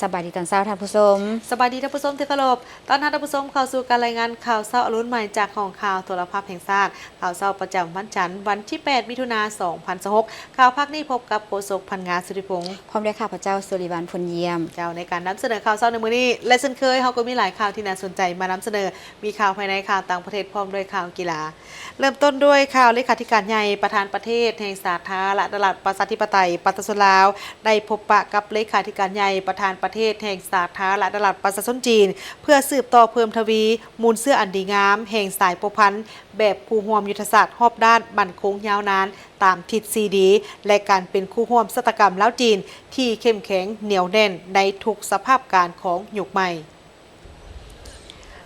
ສະບາຍດີຕອນເຊົ້າທ່ານຜູ້ຊົມ. ສະບາຍດີທ່ານຜູ້ຊົມທີ່ເຄົາລົບ. ຕ້ອນຮັບທ່ານຜູ້ຊົມເຂົ້າສູ່ການລາຍງານຂ່າວເຊົ້າອະລຸນໃໝ່ຈາກຫ້ອງຂ່າວໂທລະພາບແຫ່ງຊາດ. ຂ່າວເຊົ້າປະຈຳວັນຈັນ, ວັນທີແປດ ມິຖຸນາ ສອງພັນຊາວຫົກ. ຂ່າວພາກນີ້ພົບກັບໂຄສົກ ພັນງາ ສຸທິພົງ ພ້ອມດ້ວຍຂ້າພະເຈົ້າ ສຸລິວັນ ພົນຢ້ຽມ. ເຈົ້າ, ໃນການນຳສະເໜີຂ່າວເຊົ້າໃນມື້ນີ້ ແລະ ເຊັ່ນເຄີຍ ເຮົາກໍມີຫຼາຍຂ່າວທີ່ໜ້າສົນໃຈມານຳສະເໜີ. ມີຂ່າວພາຍໃນ, ຂ່າວຕ່າງປະເທດ ພ້ອມດ້ວຍຂ່າວກິລາ. ເລີ່ມຕົ້ນດ້ວຍຂ່າວເລຂາທິການໃຫຍ່ປະທານປະເທດແຫ່ງສາທາລະນະລັດປະຊາທິປະໄຕປະຊາຊົນລາວ ໄດ້ພົບປະກັບເລຂາທິການໃຫຍ່ປະທານປະເທດແຫ່ງສາທາລະນະລັດປະຊາຊົນຈີນ ເພື່ອສືບຕໍ່ເພີ່ມທະວີມູນເຊື້ອອັນດີງາມແຫ່ງສາຍພົວພັນແບບຄູ່ຮ່ວມຍຸດທະສາດຮອບດ້ານໝັ້ນຄົງຍາວນານຕາມທິດສີ່ດີ ແລະ ການເປັນຄູ່ຮ່ວມຊະຕາກຳລາວ-ຈີນທີ່ເຂັ້ມແຂງໜຽວແໜ້ນໃນທຸກສະພາບການຂອງຍຸກໃໝ່.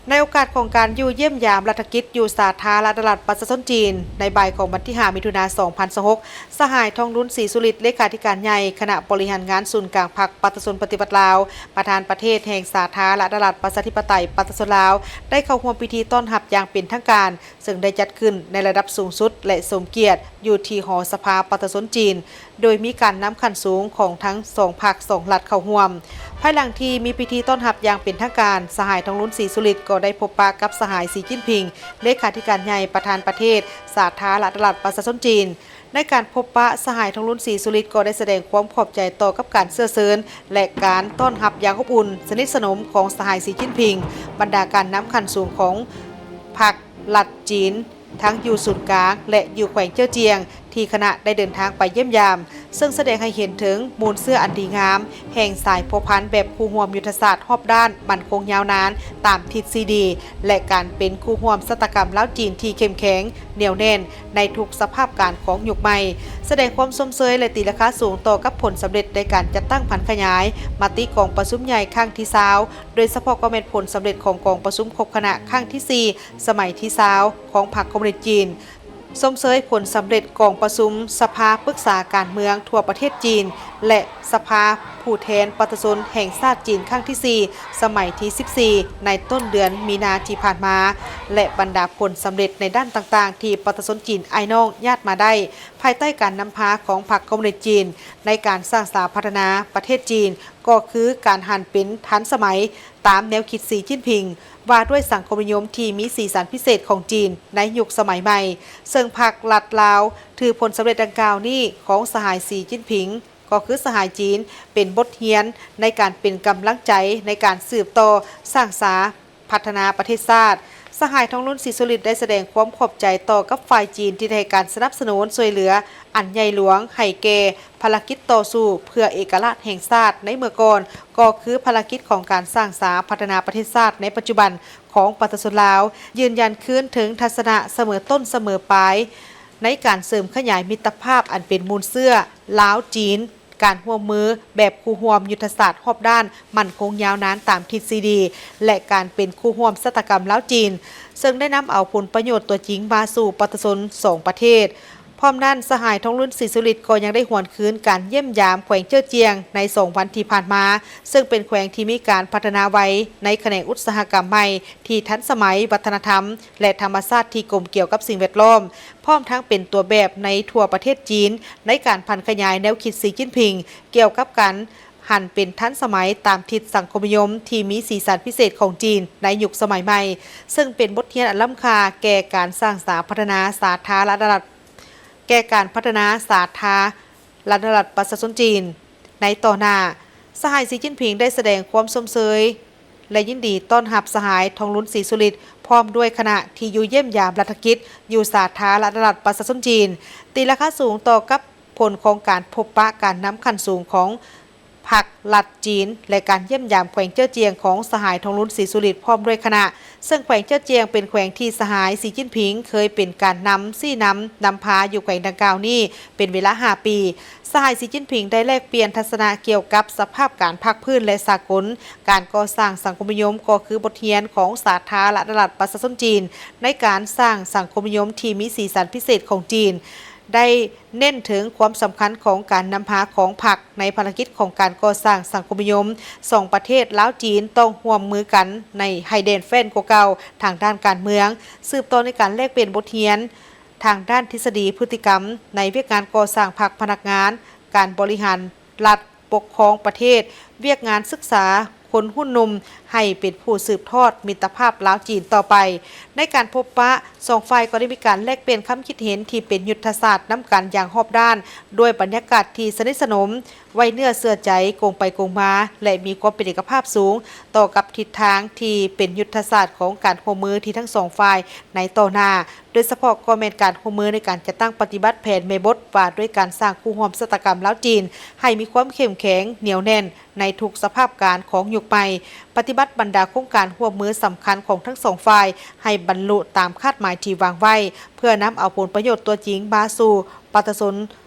ໃນໂອກາດຂອງການຢູ່ຢ້ຽມຢາມລັດຖະກິດຢູ່ສາທາລະນະລັດປະຊາຊົນຈີນ ໃນບ່າຍຂອງວັນທີຫ້າ ມິຖຸນາ ສອງພັນຊາວຫົກ, ສະຫາຍ ທອງລຸນ ສີສຸລິດ ເລຂາທິການໃຫຍ່ຄະນະບໍລິຫານງານສູນກາງພັກປະຊາຊົນປະຕິວັດລາວ ປະທານປະເທດແຫ່ງສາທາລະນະລັດປະຊາທິປະໄຕປະຊາຊົນລາວ ໄດ້ເຂົ້າຮ່ວມພິທີຕ້ອນຮັບຢ່າງເປັນທາງການ ເຊິ່ງໄດ້ຈັດຂຶ້ນໃນລະດັບສູງສຸດ ແລະ ສົມກຽດຢູ່ທີ່ຫໍສະພາປະຊາຊົນຈີນ ໂດຍມີການນຳຂັ້ນສູງຂອງທັງສອງພັກສອງລັດເຂົ້າຮ່ວມ. ພາຍຫຼັງທີ່ມີພິທີຕ້ອນຮັບຢ່າງເປັນທາງການ, ສະຫາຍ ທອງລຸນ ສີສຸລິດ ກໍໄດ້ພົບປະກັບສະຫາຍ ສີຈິ້ນຜິງ ເລຂາທິການໃຫຍ່ປະທານປະເທດສາທາລະນະລັດປະຊາຊົນຈີນ. ໃນການພົບປະ, ສະຫາຍ ທອງລຸນ ສີສຸລິດ ກໍໄດ້ສະແດງຄວາມຂອບໃຈຕໍ່ກັບການເຊື້ອເຊີນ ແລະ ການຕ້ອນຮັບຢ່າງອົບອຸ່ນ, ສະໜິດສະໜົມຂອງສະຫາຍ ສີຈິ້ນຜິງ, ບັນດາການນຳຂັ້ນສູງຂອງພັກລັດຈີນ ທັງຢູ່ສູນກາງ ແລະ ຢູ່ແຂວງເຈີ້ຍຈຽງ ທີ່ຄະນະໄດ້ເດີນທາງໄປຢ້ຽມຢາມ, ເຊິ່ງສະແດງໃຫ້ເຫັນເຖິງມູນເຊື້ອອັນດີງາມແຫ່ງສາຍພົວພັນແບບຄູ່ຮ່ວມຍຸດທະສາດຮອບດ້ານໝັ້ນຄົງຍາວນານຕາມທິດສີ່ດີ ແລະ ການເປັນຄູ່ຮ່ວມຊະຕາກຳລາວ-ຈີນທີ່ເຂັ້ມແຂງໜຽວແໜ້ນໃນທຸກສະພາບການຂອງຍຸກໃໝ່, ສະແດງຄວາມຊົມເຊີຍ ແລະ ຕີລາຄາສູງຕໍ່ກັບຜົນສຳເລັດໃນການຈັດຕັ້ງຜັນຂະຫຍາຍມະຕິກອງປະຊຸມໃຫຍ່ຄັ້ງທີຊາວ ໂດຍສະເພາະກໍແມ່ນຜົນສຳເລັດຂອງກອງປະຊຸມຄົບຄະນະຄັ້ງທີສີ່ ສະໄໝທີຊາວ ຂອງພັກຄອມມູນິດຈີນ, ຊົມເຊີຍຜົນສຳເລັດກອງປະຊຸມສະພາປຶກສາການເມືອງທົ່ວປະເທດຈີນ ແລະ ສະພາຜູ້ແທນປະຊາຊົນແຫ່ງຊາດຈີນຄັ້ງທີສີ່ ສະໄໝທີສິບສີ່ ໃນຕົ້ນເດືອນມີນາທີ່ຜ່ານມາ ແລະ ບັນດາຜົນສຳເລັດໃນດ້ານຕ່າງໆ ທີ່ປະຊາຊົນຈີນອ້າຍນ້ອງຍາດມາໄດ້ ພາຍໃຕ້ການນຳພາຂອງພັກຄອມມູນິດຈີນ ໃນການສ້າງສາພັດທະນາປະເທດຈີນ ກໍຄືການຫັນເປັນທັນສະໄໝ ຕາມແນວຄິດສີຈິ້ນຜິງ ວ່າດ້ວຍສັງຄົມນິຍົມທີ່ມີສີສັນພິເສດຂອງຈີນໃນຍຸກສະໄໝໃໝ່, ເຊິ່ງພັກລັດລາວຖືຜົນສຳເລັດດັ່ງກ່າວນີ້ຂອງສະຫາຍສີຈິ້ນຜິງ ກໍຄືສະຫາຍຈີນ ເປັນບົດຮຽນໃນການເປັນກຳລັງໃຈໃນການສືບຕໍ່ສ້າງສາພັດທະນາປະເທດຊາດ. ສະຫາຍ ທອງລຸນ ສີສຸລິດ ໄດ້ສະແດງຄວາມຂອບໃຈຕໍ່ກັບຝ່າຍຈີນທີ່ໄດ້ໃຫ້ການສະໜັບສະໜູນຊ່ວຍເຫຼືອອັນໃຫຍ່ຫຼວງໃຫ້ແກ່ ພາລະກິດຕໍ່ສູ້ເພື່ອເອກະລາດແຫ່ງຊາດໃນເມື່ອກ່ອນ ກໍຄືພາລະກິດຂອງການສ້າງສາພັດທະນາປະເທດຊາດໃນປັດຈຸບັນຂອງປະຊາຊົນລາວ, ຢືນຢັນຄືນເຖິງທັດສະນະສະເໝີຕົ້ນສະເໝີປາຍ ໃນການເສີມຂະຫຍາຍມິດຕະພາບອັນເປັນມູນເຊື້ອລາວ-ຈີນ, ການຮ່ວມມືແບບຄູ່ຮ່ວມຍຸດທະສາດຮອບດ້ານໝັ້ນຄົງຍາວນານຕາມທິດສີ່ດີ ແລະ ການເປັນຄູ່ຮ່ວມຊະຕາກຳລາວ-ຈີນ, ເຊິ່ງໄດ້ນຳເອົາຜົນປະໂຫຍດຕົວຈິງມາສູ່ປະຊາຊົນສອງປະເທດ. ພ້ອມນັ້ນ, ສະຫາຍ ທອງລຸນ ສີສຸລິດ ກໍຍັງໄດ້ຫວນຄືນການຢ້ຽມຢາມແຂວງເຈີ້ຍຈຽງໃນສອງວັນທີ່ຜ່ານມາ, ເຊິ່ງເປັນແຂວງທີ່ມີການພັດທະນາໄວໃນຂະແໜງອຸດສາຫະກຳໃໝ່ທີ່ທັນສະໄໝ, ວັດທະນະທຳ ແລະ ທຳມະຊາດທີ່ກົມກ່ຽວກັບສິ່ງແວດລ້ອມ, ພ້ອມທັງເປັນຕົວແບບໃນທົ່ວປະເທດຈີນ ໃນການຜັນຂະຫຍາຍແນວຄິດສີຈິ້ນຜິງ ກ່ຽວກັບການຫັນເປັນທັນສະໄໝຕາມທິດສັງຄົມນິຍົມທີ່ມີສີສັນພິເສດຂອງຈີນໃນຍຸກສະໄໝໃໝ່, ເຊິ່ງເປັນບົດຮຽນອັນລ້ຳຄ່າແກ່ການສ້າງສາພັດທະນາສາທາລະນະລັດ ແກ່ການພັດທະນາສາທາລະນະລັດປະຊາຊົນຈີນໃນຕໍ່ໜ້າ. ສະຫາຍ ສີຈິ້ນຜິງ ໄດ້ສະແດງຄວາມຊົມເຊີຍ ແລະ ຍິນດີຕ້ອນຮັບສະຫາຍ ທອງລຸນ ສີສຸລິດ ພ້ອມດ້ວຍຄະນະທີ່ຢູ່ຢ້ຽມຢາມລັດຖະກິດຢູ່ສາທາລະນະລັດປະຊາຊົນຈີນ, ຕີລາຄາສູງຕໍ່ກັບຜົນຂອງການພົບປະການນຳຂັ້ນສູງຂອງ ພັກລັດຈີນ ແລະ ການຢ້ຽມຢາມແຂວງເຈີ້ຍຈຽງຂອງສະຫາຍ ທອງລຸນ ສີສຸລິດ ພ້ອມດ້ວຍຄະນະ, ເຊິ່ງແຂວງເຈີ້ຍຈຽງເປັນແຂວງທີ່ສະຫາຍ ສີຈິ້ນຜິງ ເຄີຍເປັນການນຳຊີ້ນຳນຳພາຢູ່ແຂວງດັ່ງກ່າວນີ້ເປັນເວລາຫ້າປີ. ສະຫາຍ ສີຈິ້ນຜິງ ໄດ້ແລກປ່ຽນທັດສະນະກ່ຽວກັບສະພາບການພາກພື້ນ ແລະ ສາກົນ, ການກໍ່ສ້າງສັງຄົມນິຍົມກໍຄືບົດຮຽນຂອງສາທາລະນະລັດປະຊາຊົນຈີນ ໃນການສ້າງສັງຄົມນິຍົມທີ່ມີສີສັນພິເສດຂອງຈີນ, ໄດ້ເນັ້ນເຖິງຄວາມສຳຄັນຂອງການນຳພາຂອງພັກ ໃນພາລະກິດຂອງການກໍ່ສ້າງສັງຄົມນິຍົມສອງປະເທດລາວ-ຈີນ ຕ້ອງຮ່ວມມືກັນໃນ ໃຫ້ແໜ້ນແຟ້ນກວ່າເກົ່າທາງດ້ານການເມືອງ, ສືບຕໍ່ໃນການແລກປ່ຽນບົດຮຽນທາງດ້ານທິດສະດີພຶດຕິກຳ ໃນວຽກງານກໍ່ສ້າງພັກພະນັກງານ, ການບໍລິຫານລັດ ປົກຄອງປະເທດ, ວຽກງານສຶກສາຄົນຮຸ່ນໜຸ່ມ ໃຫ້ເປັນຜູ້ສືບທອດມິດຕະພາບລາວ-ຈີນຕໍ່ໄປ. ໃນການພົບປະ, ສອງຝ່າຍກໍໄດ້ມີການແລກປ່ຽນຄຳຄິດເຫັນທີ່ເປັນຍຸດທະສາດນຳກັນຢ່າງຮອບດ້ານ, ດ້ວຍບັນຍາກາດທີ່ສະໜິດສະໜົມ, ໄວ້ເນື້ອເຊື່ອໃຈ, ກົງໄປກົງມາ ແລະ ມີຄວາມເປັນເອກະພາບສູງຕໍ່ກັບທິດທາງທີ່ເປັນຍຸດທະສາດຂອງການຮ່ວມມືທີ່ທັງສອງຝ່າຍໃນຕໍ່ໜ້າ, ໂດຍສະເພາະກໍແມ່ນການຮ່ວມມືໃນການຈັດຕັ້ງປະຕິບັດແຜນແມ່ບົດວ່າດ້ວຍການສ້າງຄູ່ຮ່ວມຊະຕາກຳລາວ-ຈີນ ໃຫ້ມີຄວາມເຂັ້ມແຂງໜຽວແໜ້ນໃນທຸກສະພາບການຂອງຍຸກໃໝ່, ປະຕິບັດບັນດາໂຄງການຮ່ວມມືສຳຄັນຂອງທັງສອງຝ່າຍໃຫ້ບັນລຸຕາມຄາດໝາຍທີ່ວາງໄວ້, ເພື່ອນຳເອົາຜົນປະໂຫຍດຕົວຈິງມາສູ່ປະຊາຊົນ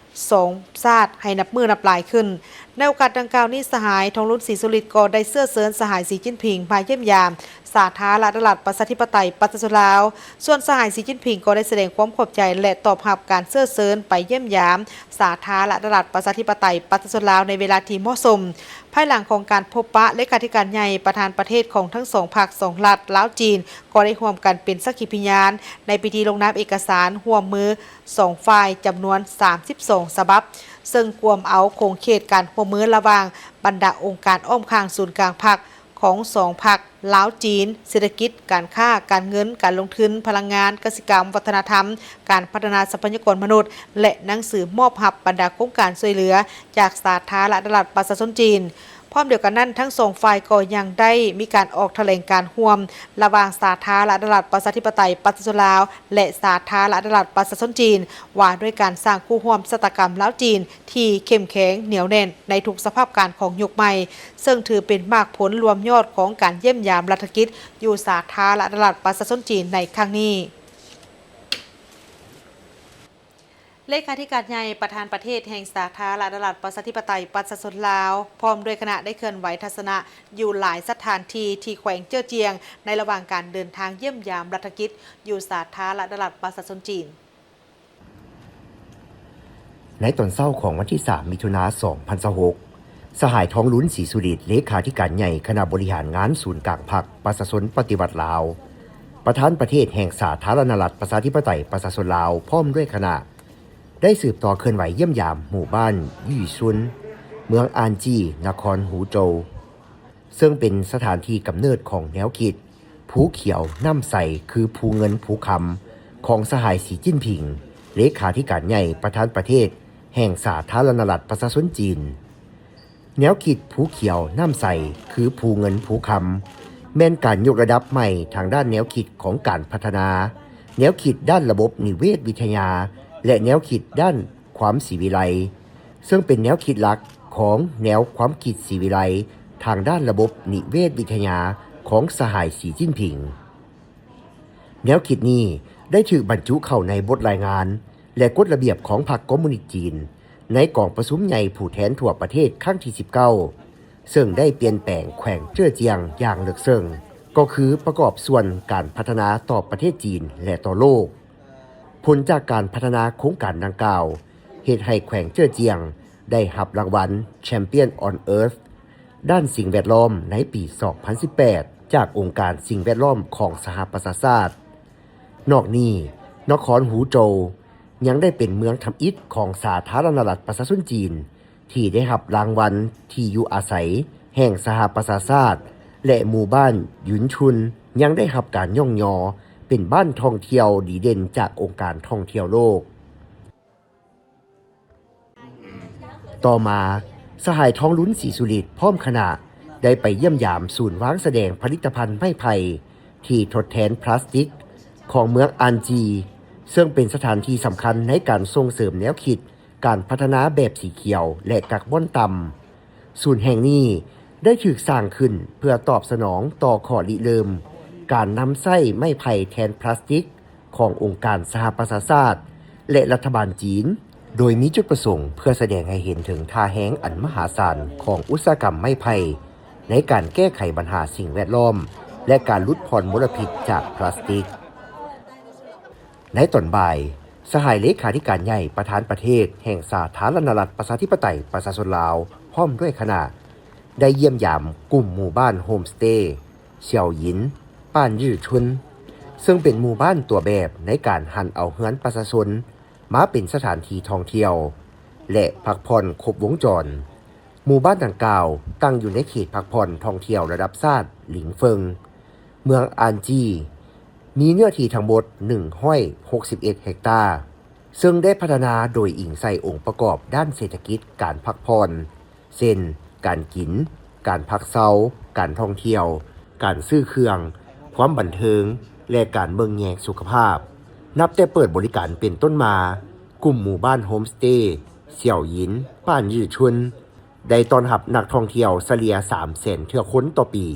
ສອງຊາດໃຫ້ນັບມື້ນັບຫຼາຍຂຶ້ນ. ໃນໂອກາດດັ່ງກ່າວນີ້, ສະຫາຍ ທອງລຸນ ສີສຸລິດ ກໍໄດ້ເຊື້ອເຊີນສະຫາຍ ສີຈິ້ນຜິງ ມາຢ້ຽມຢາມສາທາລະນະລັດ ປະຊາທິປະໄຕ ປະຊາຊົນລາວ. ສ່ວນສະຫາຍ ສີຈິ້ນຜິງ ກໍໄດ້ສະແດງຄວາມຂອບໃຈ ແລະ ຕອບຮັບການເຊື້ອເຊີນໄປຢ້ຽມຢາມສາທາລະນະລັດ ປະຊາທິປະໄຕ ປະຊາຊົນລາວ ໃນເວລາທີ່ເໝາະສົມ. ພາຍຫຼັງຂອງການພົບປະ, ເລຂາທິການໃຫຍ່ປະທານປະເທດຂອງທັງສອງພັກສອງລັດ ລາວ-ຈີນ ກໍໄດ້ຮ່ວມກັນເປັນສັກຂີພະຍານໃນພິທີລົງນາມເອກະສານຮ່ວມມື ສອງຝ່າຍຈຳນວນສາມສິບສອງສະບັບ, ເຊິ່ງກວມເອົາຂົງເຂດການຮ່ວມມືລະຫວ່າງບັນດາອົງການອ້ອມຂ້າງສູນກາງພັກຂອງສອງພັກ ລາວ-ຈີນ, ເສດຖະກິດ, ການຄ້າ, ການເງິນ, ການລົງທຶນ, ພະລັງງານ, ກະສິກຳ, ວັດທະນະທຳ, ການພັດທະນາຊັບພະຍາກອນມະນຸດ ແລະ ໜັງສືມອບຮັບບັນດາໂຄງການຊ່ວຍເຫຼືອຈາກສາທາລະນະລັດປະຊາຊົນຈີນ. ພ້ອມດຽວກັນນັ້ນ, ທັງສອງຝ່າຍກໍຍັງໄດ້ມີການອອກຖະແຫຼງການຮ່ວມລະຫວ່າງສາທາລະນະລັດປະຊາທິປະໄຕປະຊາຊົນລາວ ແລະ ສາທາລະນະລັດປະຊາຊົນຈີນ ວ່າດ້ວຍການສ້າງຄູ່ຮ່ວມຊະຕາກຳລາວ-ຈີນທີ່ເຂັ້ມແຂງໜຽວແໜ້ນໃນທຸກສະພາບການຂອງຍຸກໃໝ່, ເຊິ່ງຖືເປັນໝາກຜົນລວມຍອດຂອງການຢ້ຽມຢາມລັດຖະກິດຢູ່ສາທາລະນະລັດປະຊາຊົນຈີນໃນຄັ້ງນີ້. ເລຂາທິການໃຫຍ່ປະທານປະເທດແຫ່ງສາທາລະນະລັດປະຊາທິປະໄຕປະຊາຊົນລາວ ພ້ອມດ້ວຍຄະນະໄດ້ເຄື່ອນໄຫວທັດສະນະຢູ່ຫຼາຍສະຖານທີ່ທີ່ແຂວງເຈີ້ອຈຽງ ໃນລະຫວ່າງການເດີນທາງຢ້ຽມຢາມລັດຖະກິດຢູ່ສາທາລະນະລັດປະຊາຊົນຈີນ. ໃນຕອນເຊົ້າຂອງວັນທີສາມ ມິຖຸນາ ສອງພັນຊາວຫົກ, ສະຫາຍ ທອງລຸນ ສີສຸລິດ ເລຂາທິການໃຫຍ່ຄະນະບໍລິຫານງານສູນກາງພັກປະຊາຊົນປະຕິວັດລາວ, ປະທານປະເທດແຫ່ງສາທາລະນະລັດປະຊາທິປະໄຕປະຊາຊົນລາວ ພ້ອມດ້ວຍຄະນະ ໄດ້ສືບຕໍ່ເຄື່ອນໄຫວຢ້ຽມຢາມໝູ່ບ້ານຍີ່ຊຸນ ເມືອງອານຈີ ນະຄອນຫູໂຈວ ເຊິ່ງເປັນສະຖານທີ່ກຳເນີດຂອງແນວຄິດ ພູຂຽວນ້ຳໃສຄືພູເງິນພູຄຳ ຂອງສະຫາຍ ສີຈິ້ນຜິງ ເລຂາທິການໃຫຍ່ປະທານປະເທດແຫ່ງສາທາລະນະລັດປະຊາຊົນຈີນ. ແນວຄິດພູຂຽວນ້ຳໃສຄືພູເງິນພູຄຳ ແມ່ນການຍົກລະດັບໃໝ່ທາງດ້ານແນວຄິດຂອງການພັດທະນາ, ແນວຄິດດ້ານລະບົບນິເວດວິທະຍາ ແລະ ແນວຄິດດ້ານຄວາມສີວິໄລ, ເຊິ່ງເປັນແນວຄິດຫຼັກຂອງແນວຄວາມຄິດສີວິໄລທາງດ້ານລະບົບນິເວດວິທະຍາຂອງສະຫາຍ ສີຈິ້ນຜິງ. ແນວຄິດນີ້ໄດ້ຖືກບັນຈຸເຂົ້າໃນບົດລາຍງານ ແລະ ກົດລະບຽບຂອງພັກຄອມມູນິດຈີນ ໃນກອງປະຊຸມໃຫຍ່ຜູ້ແທນທົ່ວປະເທດຄັ້ງທີສິບເກົ້າ ເຊິ່ງໄດ້ປ່ຽນແປງແຂວງເຈີ້ອຈຽງຢ່າງເລິກເຊິ່ງ, ກໍຄືປະກອບສ່ວນການພັດທະນາຕໍ່ປະເທດຈີນ ແລະ ຕໍ່ໂລກ. ຜົນຈາກການພັດທະນາໂຄງການດັ່ງກ່າວ ເຮັດໃຫ້ແຂວງເຈີ້ອຈຽງໄດ້ຮັບລາງວັນ Champion on Earth ດ້ານສິ່ງແວດລ້ອມໃນປີສອງພັນສິບແປດ ຈາກອົງການສິ່ງແວດລ້ອມຂອງສະຫະປະຊາຊາດ. ນອກນີ້, ນະຄອນຫູໂຈວຍັງໄດ້ເປັນເມືອງທຳອິດຂອງສາທາລະນະລັດປະຊາຊົນຈີນ ທີ່ໄດ້ຮັບລາງວັນທີ່ຢູ່ອາໄສແຫ່ງສະຫະປະຊາຊາດ ແລະ ໝູ່ບ້ານຢຸນຊຸນຍັງໄດ້ຮັບການຍ້ອງຍໍເປັນບ້ານທ່ອງທ່ຽວດີເດັ່ນຈາກອົງການທ່ອງທ່ຽວໂລກ. ຕໍ່ມາ, ສະຫາຍ ທອງລຸນ ສີສຸລິດ ພ້ອມຄະນະ ໄດ້ໄປຢ້ຽມຢາມສູນວາງສະແດງຜະລິດຕະພັນໄມ້ໄຜ່ທີ່ທົດແທນພລາສຕິກຂອງເມືອງອານຈີ, ເຊິ່ງເປັນສະຖານທີ່ສຳຄັນໃນການສົ່ງເສີມແນວຄິດການພັດທະນາແບບສີຂຽວ ແລະ ກາກບອນຕ່ຳ. ສູນແຫ່ງນີ້ໄດ້ຖືກສ້າງຂຶ້ນເພື່ອຕອບສະໜອງຕໍ່ຂໍ້ລິເລີ່ມການນຳໃຊ້ໄມ້ໄຜ່ແທນພລາສຕິກ ຂອງອົງການສະຫະປະຊາຊາດ ແລະ ລັດຖະບານຈີນ, ໂດຍມີຈຸດປະສົງເພື່ອສະແດງໃຫ້ເຫັນເຖິງທ່າແຮງອັນມະຫາສານຂອງອຸດສາຫະກຳໄມ້ໄຜ່ ໃນການແກ້ໄຂບັນຫາສິ່ງແວດລ້ອມ ແລະ ການຫຼຸດຜ່ອນມົນລະພິດຈາກພລາສຕິກ. ໃນຕອນບ່າຍ, ສະຫາຍເລຂາທິການໃຫຍ່ປະທານປະເທດແຫ່ງສາທາລະນະລັດປະຊາທິປະໄຕປະຊາຊົນລາວ ພ້ອມດ້ວຍຄະນະ ໄດ້ຢ້ຽມຢາມກຸ່ມໝູ່ບ້ານໂຮມສະເຕ ສຽວຢິນ ປ້ານຍື້ອຊຸນ ເຊິ່ງເປັນໝູ່ບ້ານຕົວແບບໃນການຫັນເອົາເຮືອນປະຊາຊົນມາເປັນສະຖານທີ່ທ່ອງທ່ຽວ ແລະ ພັກຜ່ອນຄົບວົງຈອນ. ໝູ່ບ້ານດັ່ງກ່າວຕັ້ງຢູ່ໃນເຂດພັກຜ່ອນທ່ອງທ່ຽວລະດັບຊາດ ລິງເຟິງ ເມືອງອານຈີ ມີເນື້ອທີ່ທັງໝົດ ໜຶ່ງຮ້ອຍຫົກສິບເອັດ ເຮັກຕາ, ເຊິ່ງໄດ້ພັດທະນາໂດຍອີງໃສ່ອົງປະກອບດ້ານເສດຖະກິດການພັກຜ່ອນ ເຊັ່ນ ການກິນ, ການພັກເຊົາ, ການທ່ອງທ່ຽວ, ການຊື້ເຄື່ອງ, ຄວາມບັນເທີງ ແລະ ການເບິ່ງແຍງສຸຂະພາບ. ນັບແຕ່ເປີດບໍລິການເປັນຕົ້ນມາ, ກຸ່ມໝູ່ບ້ານໂຮມສະເຕ ສຽວຢິນ ປານຍື່ອຊຸນ ໄດ້ຕ້ອນຮັບນັກທ່ອງທ່ຽວສະເລ່ຍ ສາມແສນ ເທື່ອຄົນຕໍ່ປີ,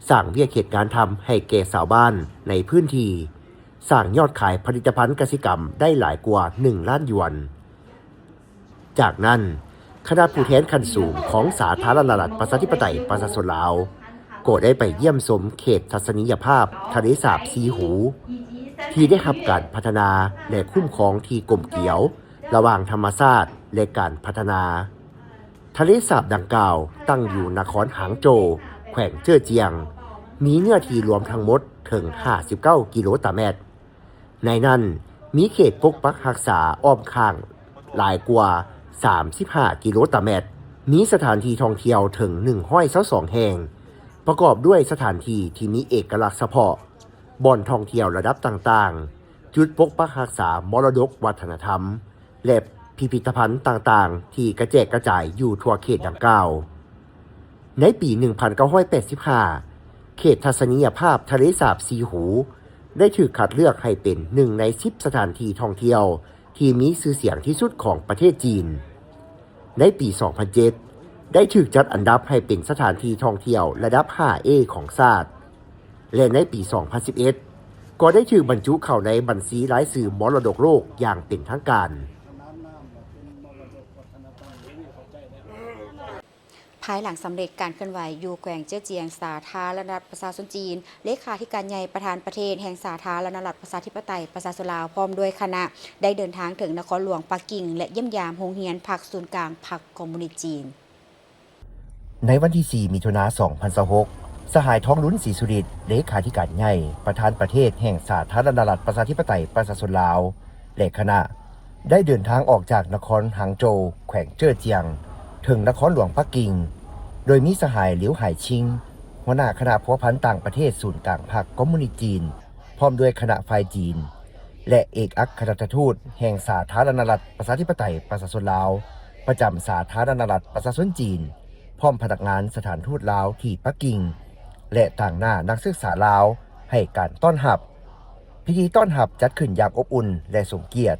ສ້າງວຽກເຮັດງານທຳໃຫ້ແກ່ຊາວບ້ານໃນພື້ນທີ່, ສ້າງຍອດຂາຍຜະລິດຕະພັນກະສິກຳໄດ້ຫຼາຍກວ່າ ໜຶ່ງລ້ານຢວນ. ຈາກນັ້ນ, ຄະນະຜູ້ແທນຂັ້ນສູງຂອງສາທາລະນະລັດ ປະຊາທິປະໄຕ ປະຊາຊົນລາວ ກໍໄດ້ໄປຢ້ຽມຊົມເຂດທັດສະນີຍະພາບທະເລສາບສີ່ຫູ ທີ່ໄດ້ຮັບການພັດທະນາ ແລະ ຄຸ້ມຄອງທີ່ກົມກຽວລະຫວ່າງທຳມະຊາດ ແລະ ການພັດທະນາ. ທະເລສາບດັ່ງກ່າວຕັ້ງຢູ່ນະຄອນຫາງໂຈວ ແຂວງເຈີ້ອຈຽງ, ມີເນື້ອທີ່ລວມທັງໝົດເຖິງ ຫ້າສິບເກົ້າ ກິໂລຕາແມັດ. ໃນນັ້ນມີເຂດປົກປັກຮັກສາອ້ອມຂ້າງຫຼາຍກວ່າ ສາມສິບຫ້າ ກິໂລຕາແມັດ, ມີສະຖານທີ່ທ່ອງທ່ຽວເຖິງ ໜຶ່ງຮ້ອຍຊາວສອງ ແຫ່ງ, ປະກອບດ້ວຍສະຖານທີ່ທີ່ມີເອກະລັກສະເພາະ, ບ່ອນທ່ອງທ່ຽວລະດັບຕ່າງໆ, ຈຸດປົກປັກຮັກສາມໍລະດົກວັດທະນະທຳ ແລະ ພິພິທະພັນຕ່າງໆ ທີ່ກະແຈກກະຈາຍຢູ່ທົ່ວເຂດດັ່ງກ່າວ. ໃນປີ ໜຶ່ງພັນເກົ້າຮ້ອຍແປດສິບຫ້າ ເຂດທັດສະນີຍະພາບທະເລສາບສີ່ຫູ ໄດ້ຖືກຄັດເລືອກໃຫ້ເປັນໜຶ່ງໃນສິບສະຖານທີ່ທ່ອງທ່ຽວທີ່ມີຊື່ສຽງທີ່ສຸດຂອງປະເທດຈີນ. ໃນປີ ສອງພັນເຈັດ ໄດ້ຖືກຈັດອັນດັບໃຫ້ເປັນສະຖານທີ່ທ່ອງທ່ຽວລະດັບ ຫ້າເອ ຂອງຊາດ ແລະ ໃນປີ ສອງພັນສິບເອັດ ກໍໄດ້ຖືກບັນຈຸເຂົ້າໃນບັນຊີລາຍຊື່ມໍລະດົກໂລກຢ່າງເປັນທາງການ. ພາຍຫຼັງສຳເລັດການເຄື່ອນໄຫວຢູ່ແຂວງເຈີ້ອຈຽງ ສາທາລະນະລັດປະຊາຊົນຈີນ, ເລຂາທິການໃຫຍ່ປະທານປະເທດແຫ່ງສາທາລະນະລັດປະຊາທິປະໄຕປະຊາຊົນລາວ ພ້ອມດ້ວຍຄະນະ ໄດ້ເດີນທາງເຖິງນະຄອນຫຼວງປັກກິ່ງ ແລະ ຢ້ຽມຢາມໂຮງຮຽນພັກສູນກາງພັກຄອມມູນິດຈີນ. ໃນວັນທີສີ່ ມິຖຸນາ ສອງພັນຊາວຫົກ ສະຫາຍ ທອງລຸນ ສີສຸລິດ ເລຂາທິການໃຫຍ່ ປະທານປະເທດແຫ່ງສາທາລະນະລັດປະຊາທິປະໄຕປະຊາຊົນລາວ ແລະ ຄະນະ ໄດ້ເດີນທາງອອກຈາກນະຄອນຫາງໂຈວ ແຂວງເຈີ້ອຈຽງ ເຖິງນະຄອນຫຼວງປັກກິ່ງ, ໂດຍມີສະຫາຍ ຫຼຽວ ຫາຍຊິງ ຫົວໜ້າຄະນະພົວພັນຕ່າງປະເທດສູນກາງພັກຄອມມູນິດຈີນ ພ້ອມດ້ວຍຄະນະຝ່າຍຈີນ ແລະ ເອກອັກຄະລັດຖະທູດແຫ່ງສາທາລະນະລັດປະຊາທິປະໄຕປະຊາຊົນລາວ ປະຈຳສາທາລະນະລັດປະຊາຊົນຈີນ ພ້ອມພະນັກງານສະຖານທູດລາວທີ່ປັກກິ່ງ ແລະ ຕາງໜ້ານັກສຶກສາລາວໃຫ້ການຕ້ອນຮັບ. ພິທີຕ້ອນຮັບຈັດຂຶ້ນຢ່າງອົບອຸ່ນ ແລະ ສົມກຽດ,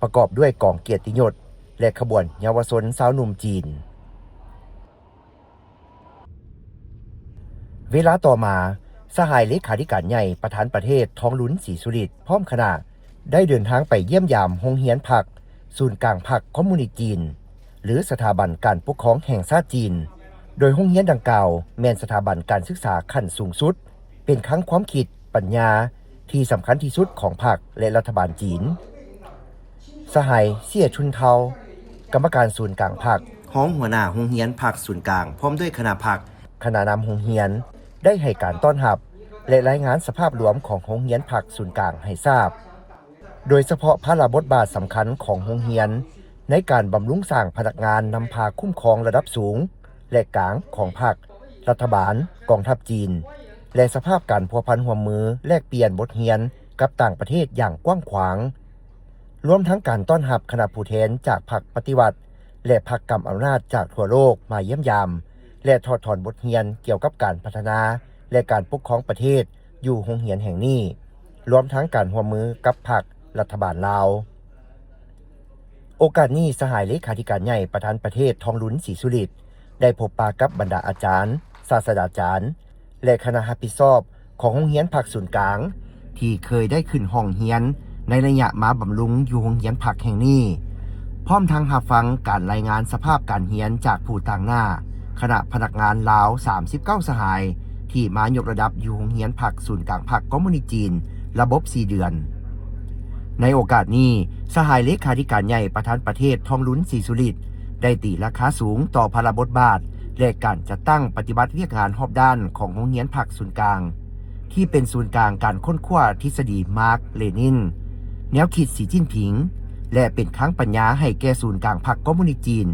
ປະກອບດ້ວຍກອງກຽດຕິຍົດ ແລະ ຂະບວນເຍົາວະຊົນຊາວໜຸ່ມຈີນ. ເວລາຕໍ່ມາ, ສະຫາຍເລຂາທິການໃຫຍ່ປະທານປະເທດ ທອງລຸນ ສີສຸລິດ ພ້ອມຄະນະ ໄດ້ເດີນທາງໄປຢ້ຽມຢາມໂຮງຮຽນພັກສູນກາງພັກຄອມມູນິດຈີນ ຫຼື ສະຖາບັນການປົກຄອງແຫ່ງຊາດຈີນ, ໂດຍໂຮງຮຽນດັ່ງກ່າວແມ່ນສະຖາບັນການສຶກສາຂັ້ນສູງສຸດ, ເປັນຄັງຄວາມຄິດ, ປັນຍາທີ່ສຳຄັນທີ່ສຸດຂອງພັກ ແລະ ລັດຖະບານຈີນ. ສະຫາຍ ເຊຍ ຊຸນເທົາ ກຳມະການສູນກາງພັກ, ຮອງຫົວໜ້າໂຮງຮຽນພັກສູນກາງ ພ້ອມດ້ວຍຄະນະພັກ, ຄະນະນຳໂຮງຮຽນ ໄດ້ໃຫ້ການຕ້ອນຮັບ ແລະ ລາຍງານສະພາບລວມຂອງໂຮງຮຽນພັກສູນກາງໃຫ້ຊາບ, ໂດຍສະເພາະພາລະບົດບາດສຳຄັນຂອງໂຮງຮຽນ ໃນການບຳລຸງສ້າງພະນັກງານນຳພາຄຸ້ມຄອງລະດັບສູງ ແລະ ກາງຂອງພັກ, ລັດຖະບານ, ກອງທັບຈີນ ແລະ ສະພາບການພົວພັນຮ່ວມມືແລກປ່ຽນບົດຮຽນກັບຕ່າງປະເທດຢ່າງກວ້າງຂວາງ, ລວມທັງການຕ້ອນຮັບຄະນະຜູ້ແທນຈາກພັກປະຕິວັດ ແລະ ພັກກຳອຳນາດຈາກທົ່ວໂລກມາຢ້ຽມຢາມ ແລະ ຖອດຖອນບົດຮຽນກ່ຽວກັບການພັດທະນາ ແລະ ການປົກຄອງປະເທດຢູ່ໂຮງຮຽນແຫ່ງນີ້, ລວມທັງການຮ່ວມມືກັບພັກ, ລັດຖະບານລາວ. ໂອກາດນີ້, ສະຫາຍເລຂາທິການໃຫຍ່ປະທານປະເທດ ທອງລຸນ ສີສຸລິດ ໄດ້ພົບປະກັບບັນດາອາຈານ, ສາດສະດາຈານ ແລະ ຄະນະຮັບຜິດຊອບຂອງໂຮງຮຽນພັກສູນກາງ ທີ່ເຄີຍໄດ້ຂຶ້ນຫ້ອງຮຽນໃນໄລຍະມາບຳລຸງຢູ່ໂຮງຮຽນພັກແຫ່ງນີ້, ພ້ອມທັງຮັບຟັງການລາຍງານສະພາບການຮຽນຈາກຜູ້ຕາງໜ້າຄະນະພະນັກງານລາວ ສາມສິບເກົ້າ ສະຫາຍ ທີ່ມາຍົກລະດັບຢູ່ໂຮງຮຽນພັກສູນກາງພັກຄອມມູນິດຈີນ ລະບົບສີ່ເດືອນ. ໃນໂອກາດນີ້, ສະຫາຍເລຂາທິການໃຫຍ່ປະທານປະເທດ ທອງລຸນ ສີສຸລິດ ໄດ້ຕີລາຄາສູງຕໍ່ພາລະບົດບາດ ແລະ ການຈັດຕັ້ງປະຕິບັດວຽກງານຮອບດ້ານຂອງໂຮງຮຽນພັກສູນກາງ ທີ່ເປັນສູນກາງການຄົ້ນຄວ້າທິດສະດີມາກ ເລນິນ, ແນວຄິດສີຈິ້ນຜິງ ແລະ ເປັນຄັງປັນຍາໃຫ້ແກ່ສູນກາງພັກຄອມມູນິດຈີນ.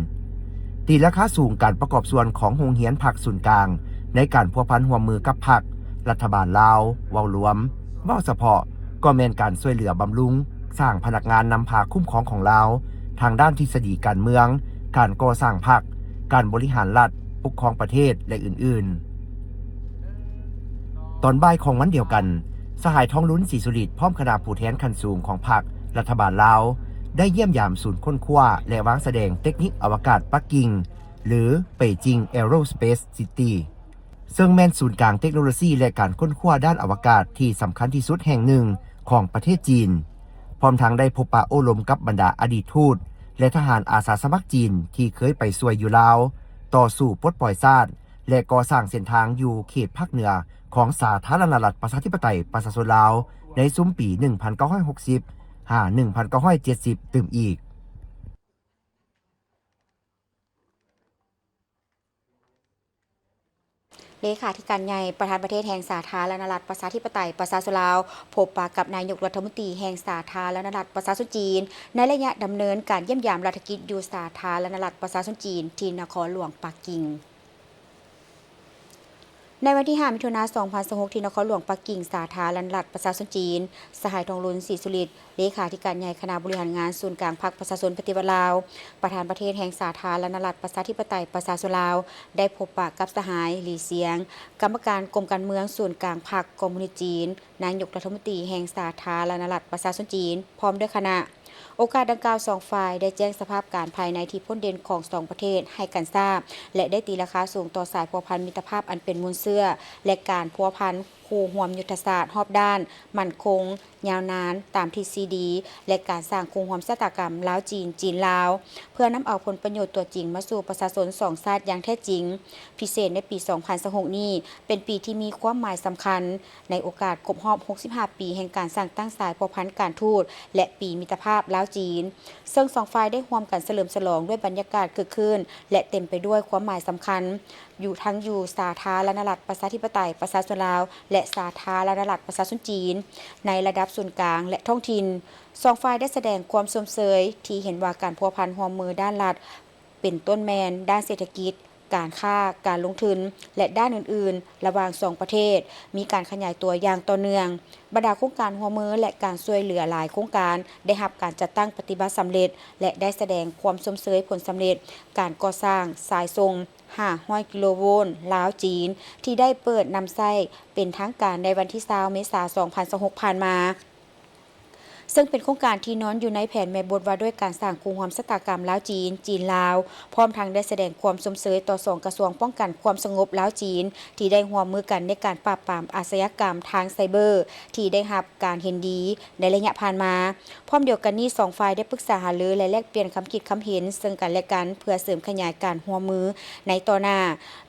ຕີລາຄາສູງການປະກອບສ່ວນຂອງໂຮງຮຽນພັກສູນກາງ ໃນການພົວພັນຮ່ວມມືກັບພັກ, ລັດຖະບານລາວເວົ້າລວມ, ເວົ້າສະເພາະກໍແມ່ນການຊ່ວຍເຫຼືອບຳລຸງ, ສ້າງພະນັກງານນຳພາຄຸ້ມຄອງຂອງລາວ ທາງດ້ານທິດສະດີການເມືອງ, ການກໍ່ສ້າງພັກ, ການບໍລິຫານລັດ, ປົກຄອງປະເທດ ແລະ ອື່ນໆ. ຕອນບ່າຍຂອງວັນດຽວກັນ, ສະຫາຍ ທອງລຸນ ສີສຸລິດ ພ້ອມຄະນະຜູ້ແທນຂັ້ນສູງຂອງພັກ, ລັດຖະບານລາວ ໄດ້ຢ້ຽມຢາມສູນຄົ້ນຄວ້າ ແລະ ວາງສະແດງເຕັກນິກອະວະກາດປັກກິ່ງ ຫຼື Beijing Aerospace City ເຊິ່ງແມ່ນສູນກາງເຕັກໂນໂລຊີ ແລະ ການຄົ້ນຄວ້າດ້ານອະວະກາດທີ່ສຳຄັນທີ່ສຸດແຫ່ງໜຶ່ງຂອງປະເທດຈີນ, ພ້ອມທັງໄດ້ພົບປະໂອ້ລົມກັບບັນດາອະດີດທູດ ແລະ ທະຫານອາສາສະໝັກຈີນທີ່ເຄີຍໄປຊ່ວຍຢູ່ລາວ ຕໍ່ສູ້ປົດປ່ອຍຊາດ ແລະ ກໍ່ສ້າງເສັ້ນທາງຢູ່ເຂດພາກເໜືອຂອງສາທາລະນະລັດປະຊາທິປະໄຕປະຊາຊົນລາວ ໃນຊຸມປີໜຶ່ງພັນເກົ້າຮ້ອຍຫົກສິບ ຫາ ໜຶ່ງພັນເກົ້າຮ້ອຍເຈັດສິບ ຕື່ມອີກ. ເລຂາທິການໃຫຍ່ ປະທານປະເທດແຫ່ງສາທາລະນະລັດປະຊາທິປະໄຕປະຊາຊົນລາວ ພົບປະກັບນາຍົກລັດຖະມົນຕີແຫ່ງສາທາລະນະລັດປະຊາຊົນຈີນ ໃນໄລຍະດຳເນີນການຢ້ຽມຢາມລັດຖະກິດຢູ່ສາທາລະນະລັດປະຊາຊົນຈີນ ທີ່ນະຄອນຫຼວງປັກກິ່ງ. ໃນວັນທີຫ້າ ມິຖຸນາ ສອງພັນຊາວຫົກ ທີ່ນະຄອນຫຼວງປັກກິ່ງ ສາທາລະນະລັດປະຊາຊົນຈີນ, ສະຫາຍ ທອງລຸນ ສີສຸລິດ ເລຂາທິການໃຫຍ່ຄະນະບໍລິຫານງານສູນກາງພັກປະຊາຊົນປະຕິວັດລາວ, ປະທານປະເທດແຫ່ງສາທາລະນະລັດປະຊາທິປະໄຕປະຊາຊົນລາວ ໄດ້ພົບປະກັບສະຫາຍ ຫຼີ ຊຽງ ກຳມະການກົມການເມືອງສູນກາງພັກຄອມມູນິດຈີນ, ນາຍົກລັດຖະມົນຕີແຫ່ງສາທາລະນະລັດປະຊາຊົນຈີນ ພ້ອມດ້ວຍຄະນະ. ໂອກາດດັ່ງກ່າວ, ສອງຝ່າຍໄດ້ແຈ້ງສະພາບການພາຍໃນທີ່ພົ້ນເດັ່ນຂອງສອງປະເທດໃຫ້ກັນຊາບ ແລະ ໄດ້ຕີລາຄາສູງຕໍ່ສາຍພົວພັນມິດຕະພາບອັນເປັນມູນເຊື້ອ ແລະ ການພົວພັນຄູ່ຮ່ວມຍຸດທະສາດຮອບດ້ານ, ໝັ້ນຄົງ, ຍາວນານ, ຕາມທິດຊີດີ ແລະ ການສ້າງຄູ່ຮ່ວມຊະຕາກຳລາວ-ຈີນ, ຈີນ-ລາວ ເພື່ອນຳເອົາຜົນປະໂຫຍດຕົວຈິງມາສູ່ປະຊາຊົນສອງຊາດຢ່າງແທ້ຈິງ. ພິເສດໃນປີສອງພັນຊາວຫົກນີ້ ເປັນປີທີ່ມີຄວາມໝາຍສຳຄັນ ໃນໂອກາດຄົບຮອບຫົກສິບຫ້າປີແຫ່ງການສ້າງຕັ້ງສາຍພົວພັນການທູດ ແລະ ປີມິດຕະພາບລາວ-ຈີນ, ເຊິ່ງສອງຝ່າຍໄດ້ຮ່ວມກັນສະເຫຼີມສະຫຼອງດ້ວຍບັນຍາກາດຄຶກຄື້ນ ແລະ ເຕັມໄປດ້ວຍຄວາມໝາຍສຳຄັນ ຢູ່ທັງຢູ່ສາທາລະນະລັດປະຊາທິປະໄຕປະຊາຊົນລາວ ແລະ ສາທາລະນະລັດປະຊາຊົນຈີນ ໃນລະດັບສູນກາງ ແລະ ທ້ອງຖິ່ນ. ສອງຝ່າຍໄດ້ສະແດງຄວາມຊົມເຊີຍທີ່ເຫັນວ່າການພົວພັນຮ່ວມມືດ້ານລັດ ເປັນຕົ້ນແມ່ນດ້ານເສດຖະກິດ, ການຄ້າ, ການລົງທຶນ ແລະ ດ້ານອື່ນໆ ລະຫວ່າງສອງປະເທດ ມີການຂະຫຍາຍຕົວຢ່າງຕໍ່ເນື່ອງ. ບັນດາໂຄງການຮ່ວມມື ແລະ ການຊ່ວຍເຫຼືອຫຼາຍໂຄງການ ໄດ້ຮັບການຈັດຕັ້ງປະຕິບັດສຳເລັດ ແລະ ໄດ້ສະແດງຄວາມຊົມເຊີຍຜົນສຳເລັດການກໍ່ສ້າງສາຍສົ່ງຫ້າຮ້ອຍກິໂລໂວນລາວ-ຈີນ ທີ່ໄດ້ເປີດນຳໃຊ້ເປັນທາງການໃນວັນທີຊາວ ເມສາ ສອງພັນຊາວຫົກ ຜ່ານມາ. ເຊິ່ງເປັນໂຄງການທີ່ນອນຢູ່ໃນແຜນແມ່ບົດວ່າດ້ວຍການສ້າງຄູ່ຮ່ວມຊະຕາກຳລາວ-ຈີນ, ຈີນ-ລາວ, ພ້ອມທັງໄດ້ສະແດງຄວາມຊົມເຊີຍຕໍ່ສອງກະຊວງປ້ອງກັນຄວາມສະຫງົບລາວ-ຈີນ ທີ່ໄດ້ຮ່ວມມືກັນໃນການປາບປາມອາຊະຍາກຳທາງໄຊເບີ ທີ່ໄດ້ຮັບການເຫັນດີໃນໄລຍະຜ່ານມາ. ພ້ອມດຽວກັນນີ້, ສອງຝ່າຍໄດ້ປຶກສາຫາລື ແລະ ແລກປ່ຽນຄຳຄິດຄຳເຫັນເຊິ່ງກັນແລະກັນ ເພື່ອເສີມຂະຫຍາຍການຮ່ວມມືໃນຕໍ່ໜ້າ,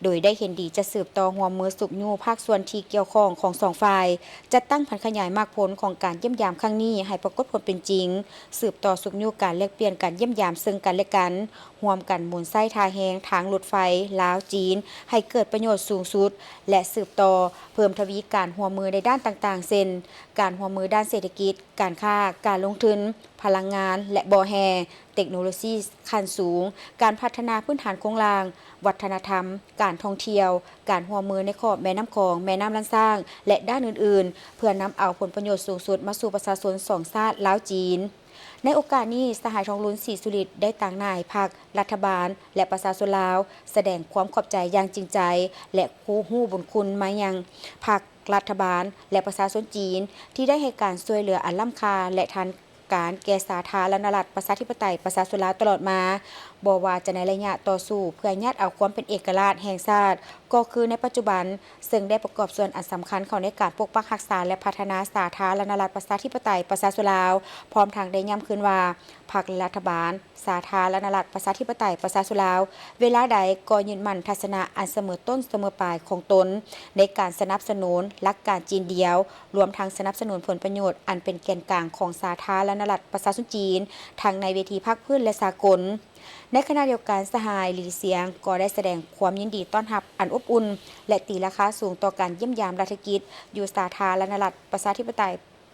ໂດຍໄດ້ເຫັນດີຈະສືບຕໍ່ຮ່ວມມືຊຸກຍູ້ພາກສ່ວນທີ່ກ່ຽວຂ້ອງຂອງສອງຝ່າຍ, ຈັດຕັ້ງຜັນຂະຫຍາຍໝາກຜົນຂອງການຢ້ຽມຢາມຄັ້ງນີ້ໃຫ້ປາກົດຜົນເປັນຈິງ, ສືບຕໍ່ຊຸກຍູ້ການແລກປ່ຽນການຢ້ຽມຢາມເຊິ່ງກັນແລະກັນ, ຮ່ວມກັນໝູນໃຊ້ທ່າແຮງທາງລົດໄຟລາວ-ຈີນ ໃຫ້ເກີດປະໂຫຍດສູງສຸດ ແລະ ສືບຕໍ່ເພີ່ມທະວີການຮ່ວມມືໃນດ້ານຕ່າງໆ ເຊັ່ນ ການຮ່ວມມືດ້ານເສດຖະກິດ, ການຄ້າ, ການລົງທຶນ, ພະລັງງານ ແລະ ບໍ່ແຮ່, ເຕັກໂນໂລຊີຂັ້ນສູງ, ການພັດທະນາພື້ນຖານໂຄງລ່າງ, ວັດທະນະທຳ, ການທ່ອງທ່ຽວ, ການຮ່ວມມືໃນຂອບແມ່ນ້ຳຂອງ, ແມ່ນ້ຳລຳຊາງ ແລະ ດ້ານອື່ນໆ ເພື່ອນຳເອົາຜົນປະໂຫຍດສູງສຸດມາສູ່ປະຊາຊົນສອງຊາດລາວ-ຈີນ. ໃນໂອກາດນີ້, ສະຫາຍ ທອງລຸນ ສີສຸລິດ ໄດ້ຕາງໜ້າໃຫ້ພັກ, ລັດຖະບານ ແລະ ປະຊາຊົນລາວ ສະແດງຄວາມຂອບໃຈຢ່າງຈິງໃຈ ແລະ ຮູ້ບຸນຄຸນມາຍັງພັກ, ລັດຖະບານ ແລະ ປະຊາຊົນຈີນ ທີ່ໄດ້ໃຫ້ການຊ່ວຍເຫຼືອອັນລ້ຳຄ່າ ແລະ ທັນ ການແກ່ສາທາລະນະລັດປະຊາທິປະໄຕປະຊາຊົນລາວຕະຫຼອດມາ, ບໍ່ວ່າຈະໃນໄລຍະຕໍ່ສູ້ເພື່ອຍາດເອົາຄວາມເປັນເອກະລາດແຫ່ງຊາດ, ກໍຄືໃນປັດຈຸບັນ, ເຊິ່ງໄດ້ປະກອບສ່ວນອັນສຳຄັນເຂົ້າໃນການປົກປັກຮັກສາ ແລະ ພັດທະນາສາທາລະນະລັດປະຊາທິປະໄຕປະຊາຊົນລາວ, ພ້ອມທັງໄດ້ຢ້ຳຄືນວ່າ ພັກ ແລະ ລັດຖະບານ ສາທາລະນະລັດປະຊາທິປະໄຕປະຊາຊົນລາວ ເວລາໃດກໍຍຶດໝັ້ນທັດສະນະອັນສະເໝີຕົ້ນສະເໝີປາຍຂອງຕົນ ໃນການສະໜັບສະໜູນຫຼັກການຈີນດຽວ, ລວມທັງສະໜັບສະໜູນຜົນປະໂຫຍດອັນເປັນແກນກາງຂອງສາທາລະນະລັດປະຊາຊົນຈີນ ທັງໃນເວທີພາກພື້ນ ແລະ ສາກົນ. ໃນຂະນະດຽວກັນ, ສະຫາຍ ຫຼີ ຊຽງ ກໍໄດ້ສະແດງຄວາມຍິນດີຕ້ອນຮັບອັນອົບອຸ່ນ ແລະ ຕີລາຄາສູງຕໍ່ການຢ້ຽມຢາມລັດຖະກິດຢູ່ສາທາລະນະລັດປະຊາທິປະໄຕ